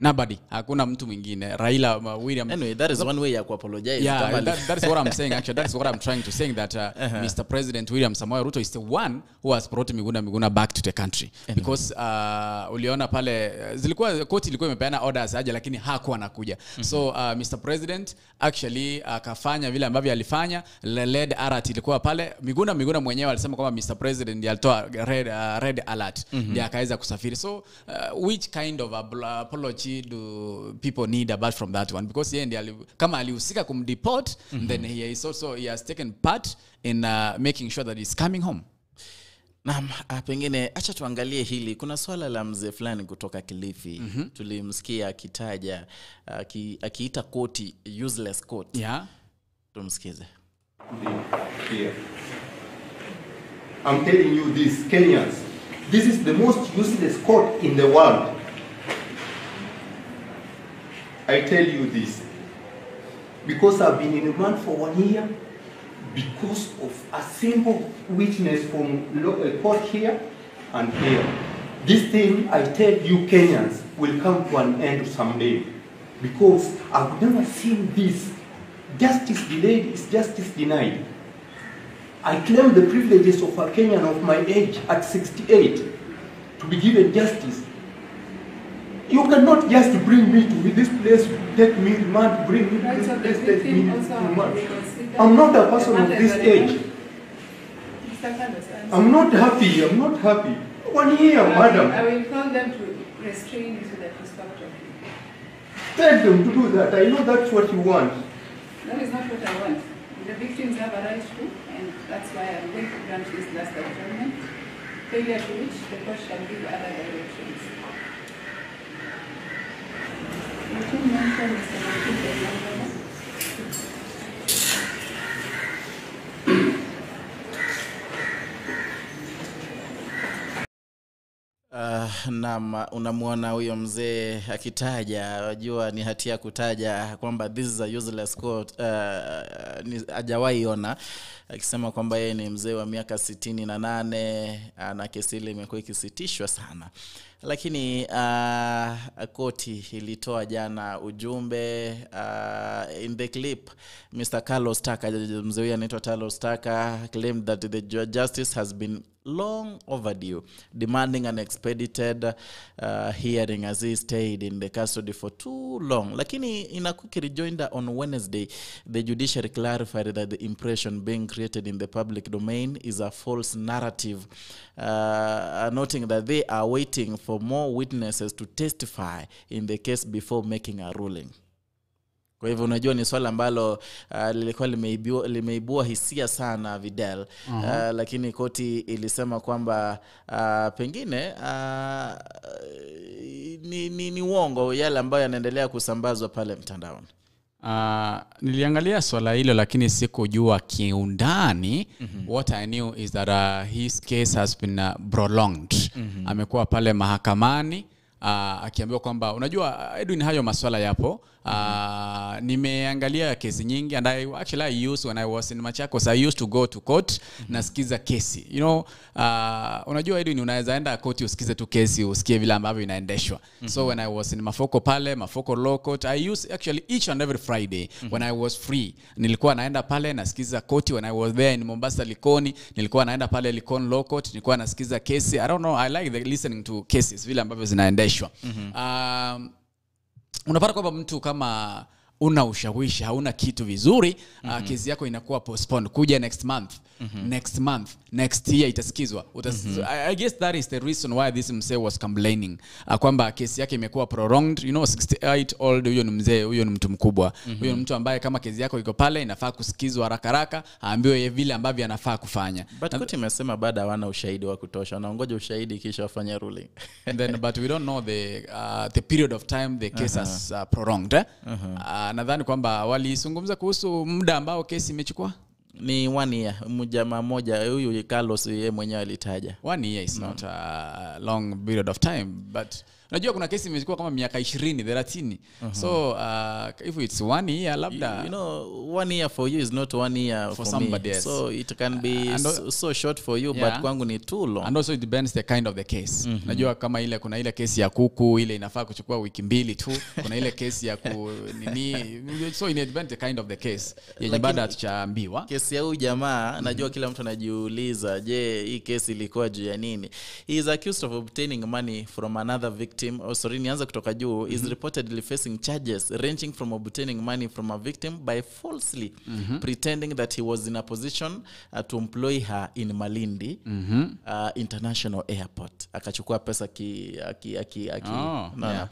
Nobody, hakuna mtu mwingine. Raila William. Anyway, that is one way ya kuapologize. Yeah, that is what I'm saying actually. That is what I'm trying to say, that Mr. President William Samoei Ruto is the one who has brought Miguna back to the country. Anyway. Because uliona pale zilikuwa court ilikuwa imepeana orders aje, lakini hakuwa anakuja. So Mr. President actually akafanya vile ambavyo alifanya. Red alert ilikuwa pale. Miguna mwenyewe alisema kwamba Mr. President ndiye alitoa red alert, ndiye akaweza kusafiri. So which kind of apology do people need apart from that one? Because yeye ndiye kama alihusika kumdeport, then he is also, he has taken part in making sure that he's coming home. Naam, pengine acha tuangalie hili. Kuna swala la mzee fulani kutoka Kilifi. Tulimsikia akitaja akiita koti useless court. Yeah. Tumsikize. Here. I'm telling you this, Kenyans, this is the most useless court in the world. I tell you this because I've been in remand for 1 year because of a simple witness from a court here and here. This thing, I tell you Kenyans, will come to an end someday, because I've never seen this. Justice delayed is justice denied. I claim the privileges of a Kenyan of my age at 68 to be given justice. You cannot just bring me to this place, take me remand, bring me to this place, take me remand. I'm not a person of this age. I'm not happy, I'm not happy. 1 year, madam. I will call them to restrain you so that you stop talking. Tell them to do that. I know that's what you want. That is not what I want. The victims have a right to, and that's why I'm going to grant this last adjournment. Failure to which the court shall give other directions. Naam, unamuona huyo mzee akitaja, unajua ni hatia kutaja kwamba this is a useless court. Hajawahi ona, akisema kwamba yeye ni mzee wa miaka 68 na kesi ile imekuwa ikisitishwa sana. Lakini koti ilitoa jana ujumbe. In the clip, Mr. Carlos Taka, mzee huyu anaitwa Carlos Taka, claimed that the justice has been long overdue, demanding an expedited hearing as he stayed in the custody for too long. Lakini in a quick rejoinder on Wednesday, the judiciary clarified that the impression being created in the public domain is a false narrative, noting that they are waiting for more witnesses to testify in the case before making a ruling. Kwa hivyo unajua ni swala ambalo lilikuwa limeibua hisia sana Vidal. Lakini koti ilisema kwamba pengine ni uongo yale ambayo yanaendelea kusambazwa pale mtandaoni. Niliangalia swala hilo lakini sikujua kiundani. What I knew is that his case has been prolonged. Amekuwa pale mahakamani akiambiwa kwamba unajua Edwin, hayo maswala yapo. Nimeangalia kesi nyingi, and I actually I used when I was in Machakos, I used to go to court nasikiza kesi. You know, unajua Edwin, unaweza enda court usikize tu kesi, usikie vile ambavyo inaendeshwa. So when I was in Mafoko pale, Mafoko Law Court, I used actually each and every Friday when I was free, nilikuwa naenda pale nasikiza court. When I was there in Mombasa Likoni, nilikuwa naenda pale Likoni Law Court, nilikuwa nasikiza kesi. I don't know, I like the listening to cases vile ambavyo zinaendeshwa. Unapata kwamba mtu kama una ushawishi, hauna kitu vizuri, kesi yako inakuwa postponed kuja next month, next month, next year itasikizwa. I guess that is the reason why this mzee was complaining kwamba kesi yake imekuwa prolonged. You know, 68 old, huyo ni mzee, huyo ni mtu mkubwa. Huyo ni mtu ambaye kama kesi yako iko pale inafaa kusikizwa haraka haraka, aambiwe vile ambavyo anafaa kufanya. But koti imesema bado hawana ushahidi wa kutosha, wanaongoja ushahidi kisha wafanye ruling. And then but we don't know the period of time the case has prolonged. Nadhani kwamba walizungumza kuhusu muda ambao kesi imechukua. Ni 1 year, mjamaa mmoja huyu Carlos yeye mwenyewe alitaja. 1 year is not a long period of time, but unajua kuna kesi imechukua kama miaka 20, 30. So if it's 1 year labda, you know, 1 year for you is not 1 year for somebody me. Else. So it can be so short for you, but kwangu ni too long. And also it depends the kind of the case. Unajua kama ile kuna ile kesi ya kuku ile inafaa kuchukua wiki 2 tu, kuna ile kesi ya ku nini, so it depends the kind of the case yenye bado hatuchaambiwa. Kesi ya huyu jamaa najua kila mtu anajiuliza, je, hii kesi ilikuwa juu ya nini? He is accused of obtaining money from another victim. Oh, sorry, nianza kutoka juu. Is reportedly facing charges ranging from obtaining money from a victim by falsely pretending that he was in a position to employ her in Malindi International Airport. Akachukua pesa ki no.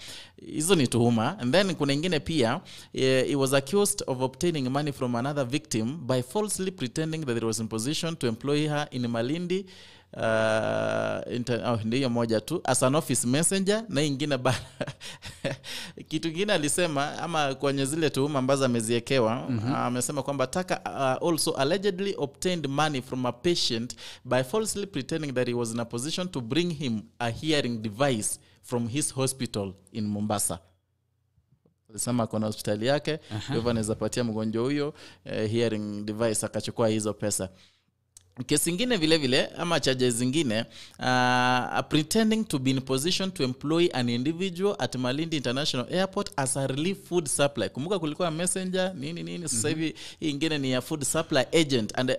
Hizo ni tuhuma. And then kuna ingine pia, he was accused of obtaining money from another victim by falsely pretending that he was in position to employ her in Malindi ndiyo moja tu as an office messenger. Na ingine kitu kingine alisema ama kwenye zile tuhuma ambazo ameziekewa, amesema kwamba Taka also allegedly obtained money from a patient by falsely pretending that he was in a position to bring him a hearing device from his hospital in Mombasa. Alisema kuna hospitali yake, hivyo anaweza patia mgonjwa huyo hearing device, akachukua hizo pesa. Kesi ingine vile vile ama charges zingine, pretending to be in position to employ an individual at Malindi International Airport as a relief food supply. Kumbuka kulikuwa messenger nini nini, sasa hivi hii ingine ni ya food supply agent and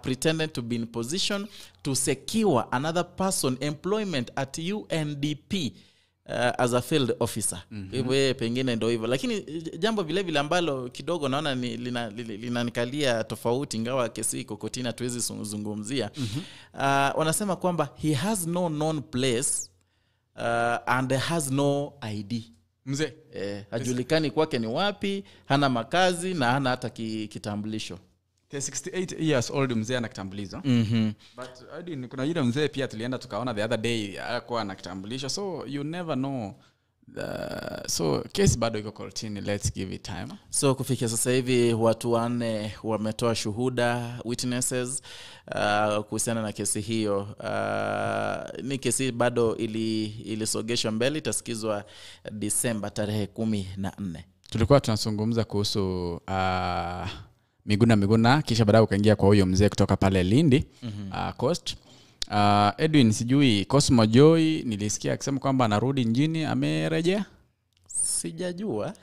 pretending to be in position to secure another person employment at UNDP as a field officer. Hivyo yeye pengine ndio hivyo. Lakini jambo vile vile ambalo kidogo naona ni linanikalia tofauti, ingawa kesi iko kotini hatuwezi zungumzia. Wanasema kwamba he has no known place and has no ID. Mzee hajulikani kwake ni wapi, hana makazi na hana hata kitambulisho. The 68 years old mzee ana kitambulisho. But I kuna yule mzee pia tulienda tukaona the other day alikuwa ana kitambulisho, so you never know. So case bado iko kotini, let's give it time. So kufikia sasa hivi watu 4 wametoa shuhuda, witnesses, kuhusiana na kesi hiyo. Ni kesi bado ilisogeshwa mbele, itasikizwa Disemba tarehe 14. Tulikuwa tunazungumza kuhusu Miguna kisha baadaye ukaingia kwa huyo mzee kutoka pale Lindi, Coast. Edwin, sijui Cosmo Joy nilisikia akisema kwamba anarudi nchini, amerejea? Sijajua.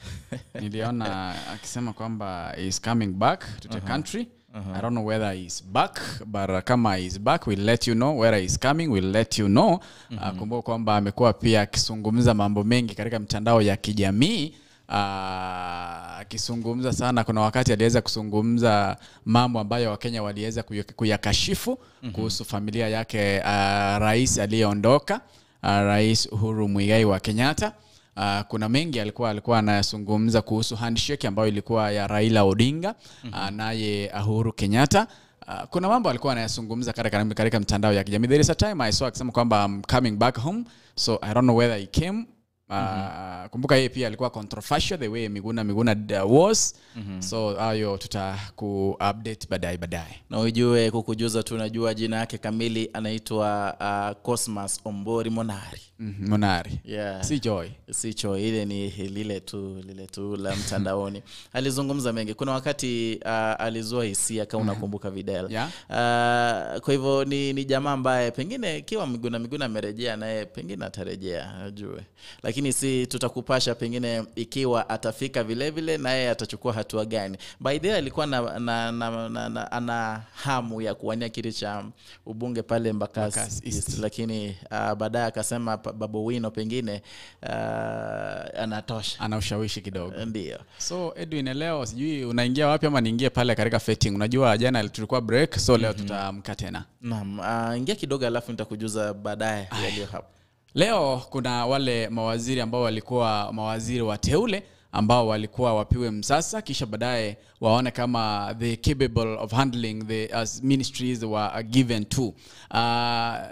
Niliona akisema kwamba is coming back to the country. I don't know whether he's back, but kama he's back we'll let you know, whether he's coming we'll let you know. Kumbuka kwamba amekuwa pia akizungumza mambo mengi katika mtandao ya kijamii. Akizungumza sana, kuna wakati aliweza kuzungumza mambo ambayo Wakenya waliweza kuyakashifu kuhusu familia yake, rais aliyeondoka, Rais Uhuru Muigai wa Kenyatta. Kuna mengi alikuwa anayazungumza kuhusu handshake ambayo ilikuwa ya Raila Odinga naye Uhuru Kenyatta. Kuna mambo alikuwa anayazungumza katika mtandao ya kijamii. There is a time I saw akisema kwamba I'm coming back home, so I don't know whether he came. Kumbuka yeye pia alikuwa controversial the way Miguna was. So hayo tutaku update baadaye. Na ujue kukujuza tu, unajua jina yake kamili anaitwa Cosmas Ombori Monari. Monari. Yeah. Si Joy. Si Joy, ile ni lile tu la mtandaoni. Alizungumza mengi. Kuna wakati alizua hisia kama unakumbuka Vidal. Yeah. Kwa hivyo ni jamaa ambaye pengine kiwa Miguna amerejea naye pengine atarejea, ajue. Lakini si tutakupasha pengine ikiwa atafika vile vile naye atachukua hatua gani. By the way, alikuwa na ana hamu ya kuwania kiti cha ubunge pale Mbakasi East, lakini baadaye akasema Babu Wino pengine anatosha, ana ushawishi kidogo. Ndio. So Edwin, leo sijui unaingia wapi ama niingie pale katika fetting. Unajua jana tulikuwa break, so leo tutaamka tena. Naam, ingia kidogo alafu nitakujuza baadaye yaliyo hapo. Leo kuna wale mawaziri ambao walikuwa mawaziri wateule ambao walikuwa wapiwe msasa kisha baadaye waone kama they capable of handling the as ministries were given to.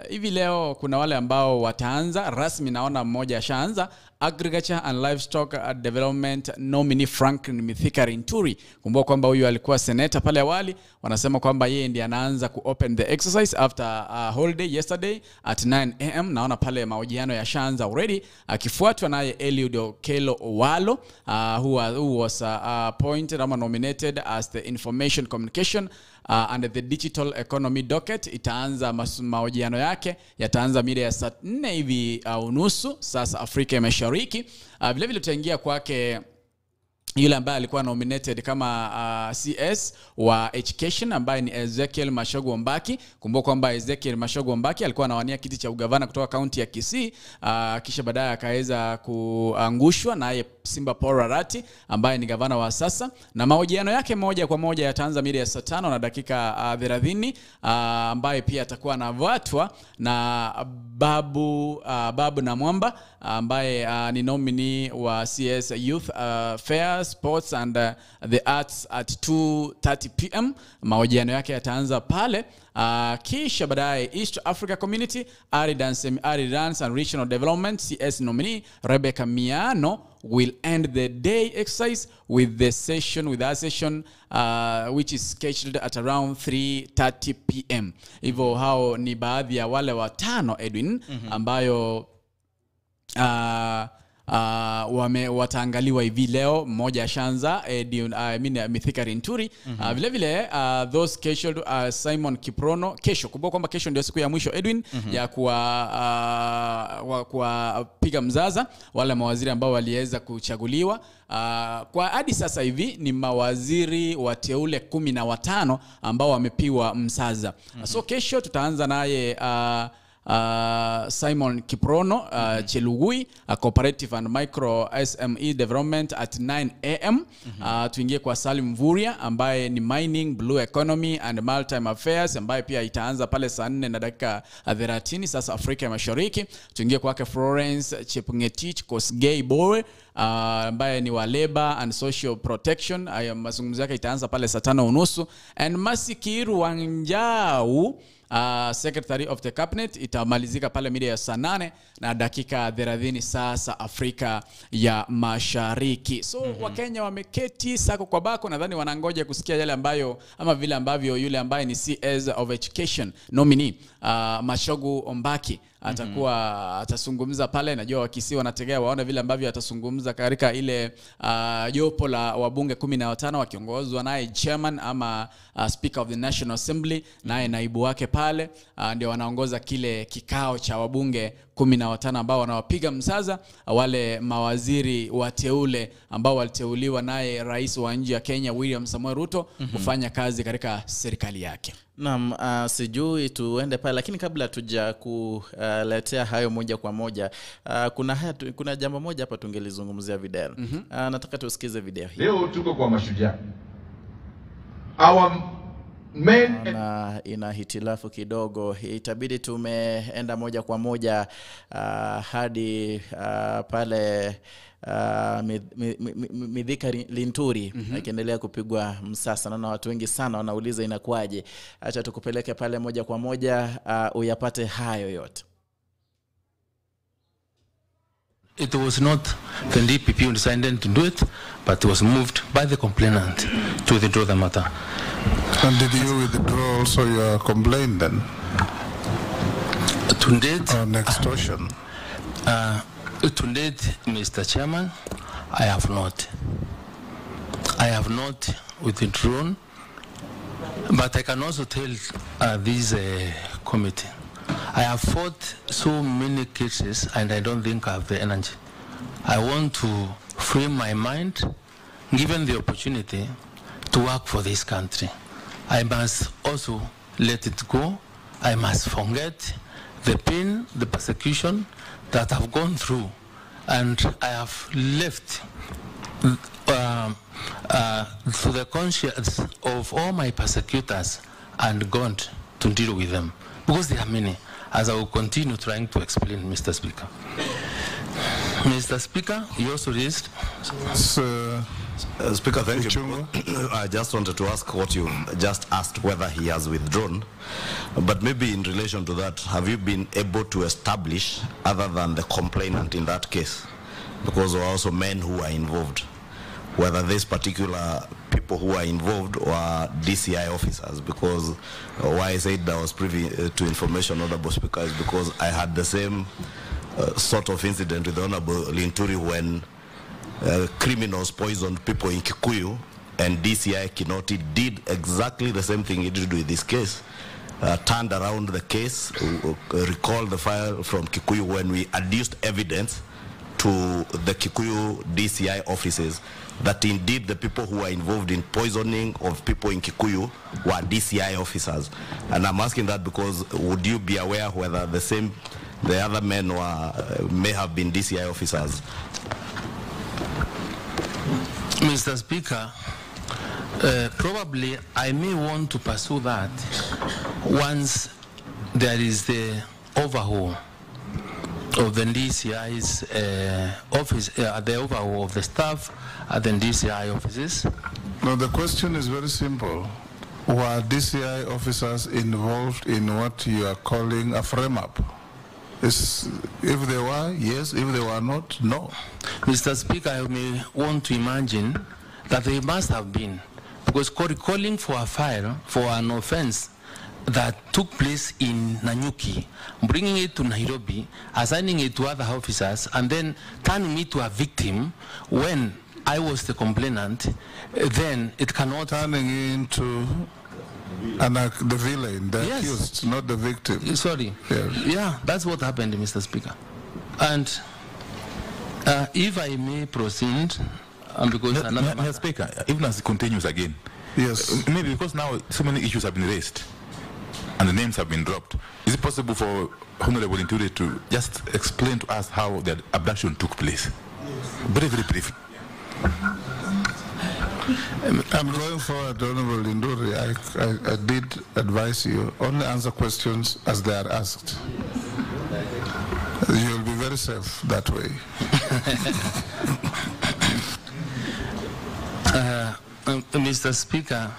Hivi leo kuna wale ambao wataanza rasmi, naona mmoja ashaanza, Agriculture and Livestock Development nominee Franklin Mithika Linturi. Kumbuka kwamba huyu alikuwa senator pale awali. Wanasema kwamba yeye ndiye anaanza ku open the exercise after a holiday yesterday at 9 am. Naona pale mahojiano yashaanza already, akifuatwa naye Eliud Okello Owalo, who was appointed ama nominated as the Information Communication and the Digital Economy docket. Itaanza mahojiano yake yataanza mida ya saa 4 hivi unusu sasa Afrika Mashariki. Vile vile tutaingia kwake yule ambaye alikuwa nominated kama CS wa Education ambaye ni Ezekiel Machogu Ombaki. Kumbuka kwamba Ezekiel Machogu Ombaki alikuwa anawania kiti cha ugavana kutoka kaunti ya Kisii, kisha baadaye akaweza kuangushwa naye Simba Paul Arati ambaye ni gavana wa sasa, na mahojiano yake moja kwa moja yataanza mida ya saa 5 na dakika 30, ambaye pia atakuwa anafuatwa na Babu na Mwamba ambaye ni nominee wa CS Youth Affairs, Sports and the Arts at 2:30 pm. Mahojiano yake yataanza pale. Kisha baadaye East Africa Community Arid and Semi-Arid Lands and Regional Development CS nominee Rebecca Miano will end the day exercise with the session, with our session which is scheduled at around 3:30 pm. Hivyo hao ni baadhi ya wale watano, Edwin, ambayo wataangaliwa hivi leo. Mmoja ashaanza, Mithika Linturi. Vile vile those scheduled Simon Kiprono kesho. Kumbuka kwamba kesho ndio siku ya mwisho, Edwin, ya kuwapiga mzaza wale mawaziri ambao waliweza kuchaguliwa. Kwa hadi sasa hivi ni mawaziri wateule 15 ambao wamepiwa msaza. So kesho tutaanza naye Simon Kiprono Chelugui, Cooperative and Micro SME Development at 9 am. Tuingie kwa Salim Mvurya ambaye ni Mining, Blue Economy and Maritime Affairs, ambaye pia itaanza pale saa 4 na dakika 30 sasa Afrika Mashariki. Tuingie kwake Florence Chepngetich Kosgei Bowe ambaye ni wa Labor and Social Protection. Mazungumzo yake itaanza pale saa 5:30. And Masikiru Wanjau, Secretary of the Cabinet, itamalizika pale mida ya saa 8 na dakika 30 sasa Afrika ya Mashariki. So Wakenya wameketi sako kwa bako, nadhani wanangoja kusikia yale ambayo ama vile ambavyo yule ambaye ni CS of Education nominee Machogu Ombaki atakuwa atazungumza pale. Najua Wakisii wanategea waone vile ambavyo atazungumza katika ile jopo la wabunge 15 wakiongozwa naye chairman ama Speaker of the National Assembly, naye naibu wake pale, ndio wanaongoza kile kikao cha wabunge 15 ambao wanawapiga msaza wale mawaziri wateule ambao waliteuliwa naye rais wa nchi ya Kenya William Samoei Ruto kufanya kazi katika serikali yake. Naam, sijui tuende pale, lakini kabla tuja kuletea hayo moja kwa moja, kuna jambo moja hapa tungelizungumzia video. Nataka tusikize video hii. Leo tuko kwa mashujaa. Our men na ina hitilafu kidogo, itabidi tumeenda moja kwa moja hadi pale Mithika Linturi akiendelea kupigwa msasa. Naona watu wengi sana wanauliza inakuaje. Acha tukupeleke pale moja kwa moja uyapate hayo yote. It was not the DPP who decided to do it, but it was moved by the complainant to withdraw the matter. And did you withdraw also your complaint then? To date, on extortion? To date, Mr. Chairman, I have not. I have not withdrawn, but I can also tell this committee, I have fought so many cases and I don't think I have the energy. I want to free my mind, given the opportunity to work for this country. I must also let it go. I must forget the pain, the persecution that I've gone through, and I have left to the conscience of all my persecutors and God to deal with them, because there are many, as I will continue trying to explain, Mr. Speaker. Mr. Speaker, you also raised... Speaker, thank you. I just wanted to ask what you just asked, whether he has withdrawn. But maybe in relation to that, have you been able to establish, other than the complainant in that case, because there were also men who were involved, whether these particular people who were involved were DCI officers, because why I said I was privy to information, Honorable Speaker, is because I had the same sort of incident with Honorable Linturi when criminals poisoned people in Kikuyu, and DCI Kinoti did exactly the same thing he did with this case, turned around the case, recalled the file from Kikuyu when we adduced evidence to the Kikuyu DCI offices that indeed the people who were involved in poisoning of people in Kikuyu were DCI officers. And I'm asking that because would you be aware whether the other men were, may have been DCI officers? Mr. Speaker, probably I may want to pursue that once there is the overhaul of the DCI's office, the overhaul of the staff at the DCI offices. No, the question is very simple. Were DCI officers involved in what you are calling a frame-up? If they were, yes. If they were not, no. Mr. Speaker, I may want to imagine that they must have been, because calling for a file for an offense that took place in Nanyuki, bringing it to Nairobi, assigning it to other officers, and then turning me to a victim when I was the complainant, then it cannot... Turning into the villain, the yes. accused, not the victim. Sorry. Yes. Yeah, that's what happened, Mr. Speaker. And if I may proceed, because another... Mr. Speaker, even as it continues again, yes. Maybe because now so many issues have been raised and the names have been dropped, is it possible for Honorable Linturi to just explain to us how the abduction took place? Yes. Very, very briefly. I'm going forward, Honorable Linturi. I did advise you, only answer questions as they are asked. You'll be very safe that way. Mr. Speaker,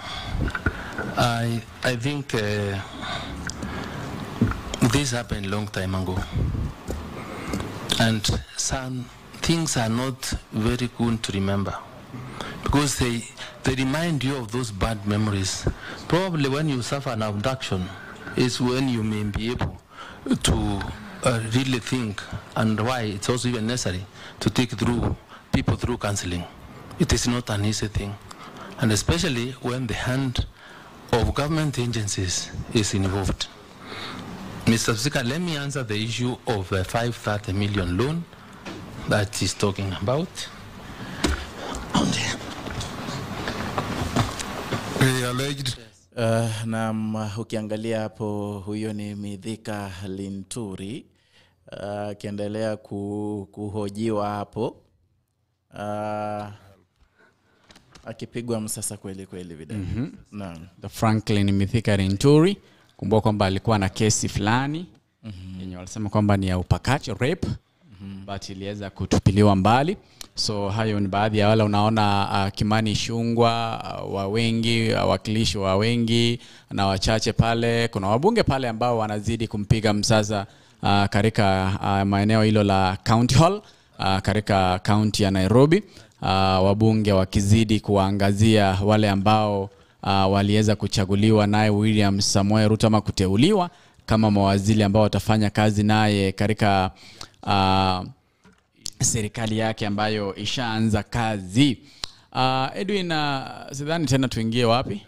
I think this happened a long time ago, and some things are not very good to remember, because they remind you of those bad memories. Probably when you suffer an abduction is when you may be able to really think, and why it's also even necessary to take through people through counseling. It is not an easy thing, and especially when the hand of government agencies is involved. Mr. Speaker, let me answer the issue of the 530 million loan that he's talking about. Na ukiangalia hapo, huyo ni Mithika Linturi akiendelea kuhojiwa hapo, akipigwa msasa kweli kweli video. Naam. The Franklin Mithika Linturi, kumbuka kwamba alikuwa na kesi fulani yenye walisema kwamba ni ya upakaji, rape, but iliweza kutupiliwa mbali. So hayo ni baadhi ya wale unaona Kimani Ichung'wah, wa wengi, wakilishi wa wengi na wachache pale. Kuna wabunge pale ambao wanazidi kumpiga msasa katika maeneo hilo la County Hall katika county ya Nairobi. Wabunge wakizidi kuangazia wale ambao waliweza kuchaguliwa naye William Samoei Ruto ama kuteuliwa kama mawaziri ambao watafanya kazi naye katika serikali yake ambayo ishaanza kazi. Edwin, sidhani tena tuingie wapi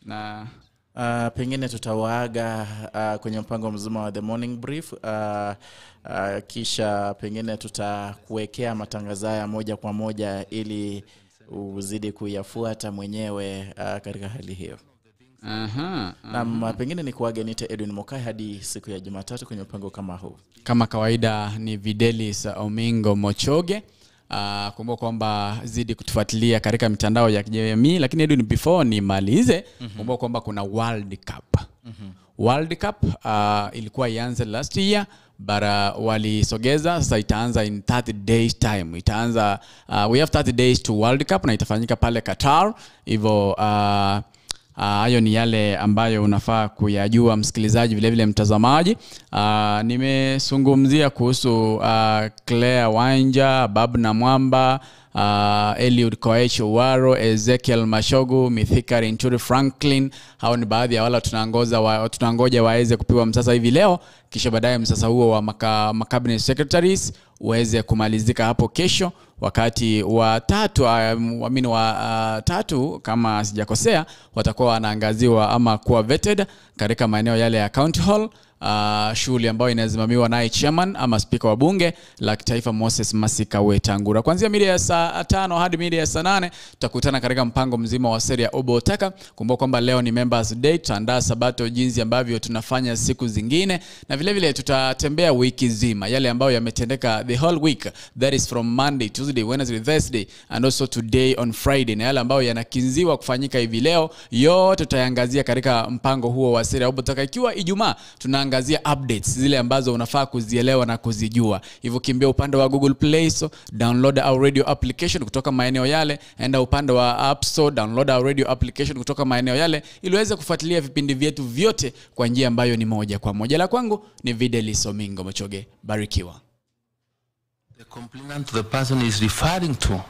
na pengine tutawaaga kwenye mpango mzima wa The Morning Brief, kisha pengine tutakuwekea matangazo haya moja kwa moja ili uzidi kuyafuata mwenyewe katika hali hiyo. Na pengine ni kuage nite Edwin Mokai hadi siku ya Jumatatu kwenye mpango kama huu. Kama kawaida ni Videlis Omingo Mochoge. Kumbuka kwamba zidi kutufuatilia katika mitandao ya kijamii, lakini Edwin, before nimalize, kumbuka kwamba kuna World Cup. World Cup ilikuwa ianze last year, bara walisogeza, sasa itaanza in 30 days time. Itaanza we have 30 days to World Cup na itafanyika pale Qatar. Hivyo Hayo ni yale ambayo unafaa kuyajua msikilizaji, vile vile mtazamaji. Nimezungumzia kuhusu Claire Wanja, Babu na Mwamba, Eliud Koech Owaro, Ezekiel Mashogu, Mithika Linturi Franklin. Hao ni baadhi ya wale tunangoja waweze kupigwa msasa hivi leo, kisha baadaye msasa huo wa cabinet secretaries uweze kumalizika hapo kesho wakati wa tatu, wa tatu kama sijakosea, watakuwa wanaangaziwa ama kuwa vetted katika maeneo yale ya County Hall, shughuli ambayo inasimamiwa naye chairman ama speaker wa bunge la kitaifa Moses Masika Wetangula. Kuanzia mida ya saa 5 hadi mida ya saa 8 tutakutana katika mpango mzima wa seri ya Obotaka. Kumbuka kwamba leo ni Members Day, tutaandaa sabato jinsi ambavyo tunafanya siku zingine, na vile vile tutatembea wiki nzima yale ambayo yametendeka the whole week, that is from Monday, Tuesday, Wednesday, Thursday and also today on Friday, na yale ambayo yanakinziwa kufanyika hivi leo yote tutayaangazia katika mpango huo wa seri ya Obotaka. Ikiwa Ijumaa tunaangazia updates zile ambazo unafaa kuzielewa na kuzijua. Hivyo kimbia upande wa Google Play Store, download our radio application kutoka maeneo yale, enda upande wa App Store, download our radio application kutoka maeneo yale ili uweze kufuatilia vipindi vyetu vyote kwa njia ambayo ni moja kwa moja. La kwangu ni Videlis Omingo Mochoge. Barikiwa. The complainant, the person is referring to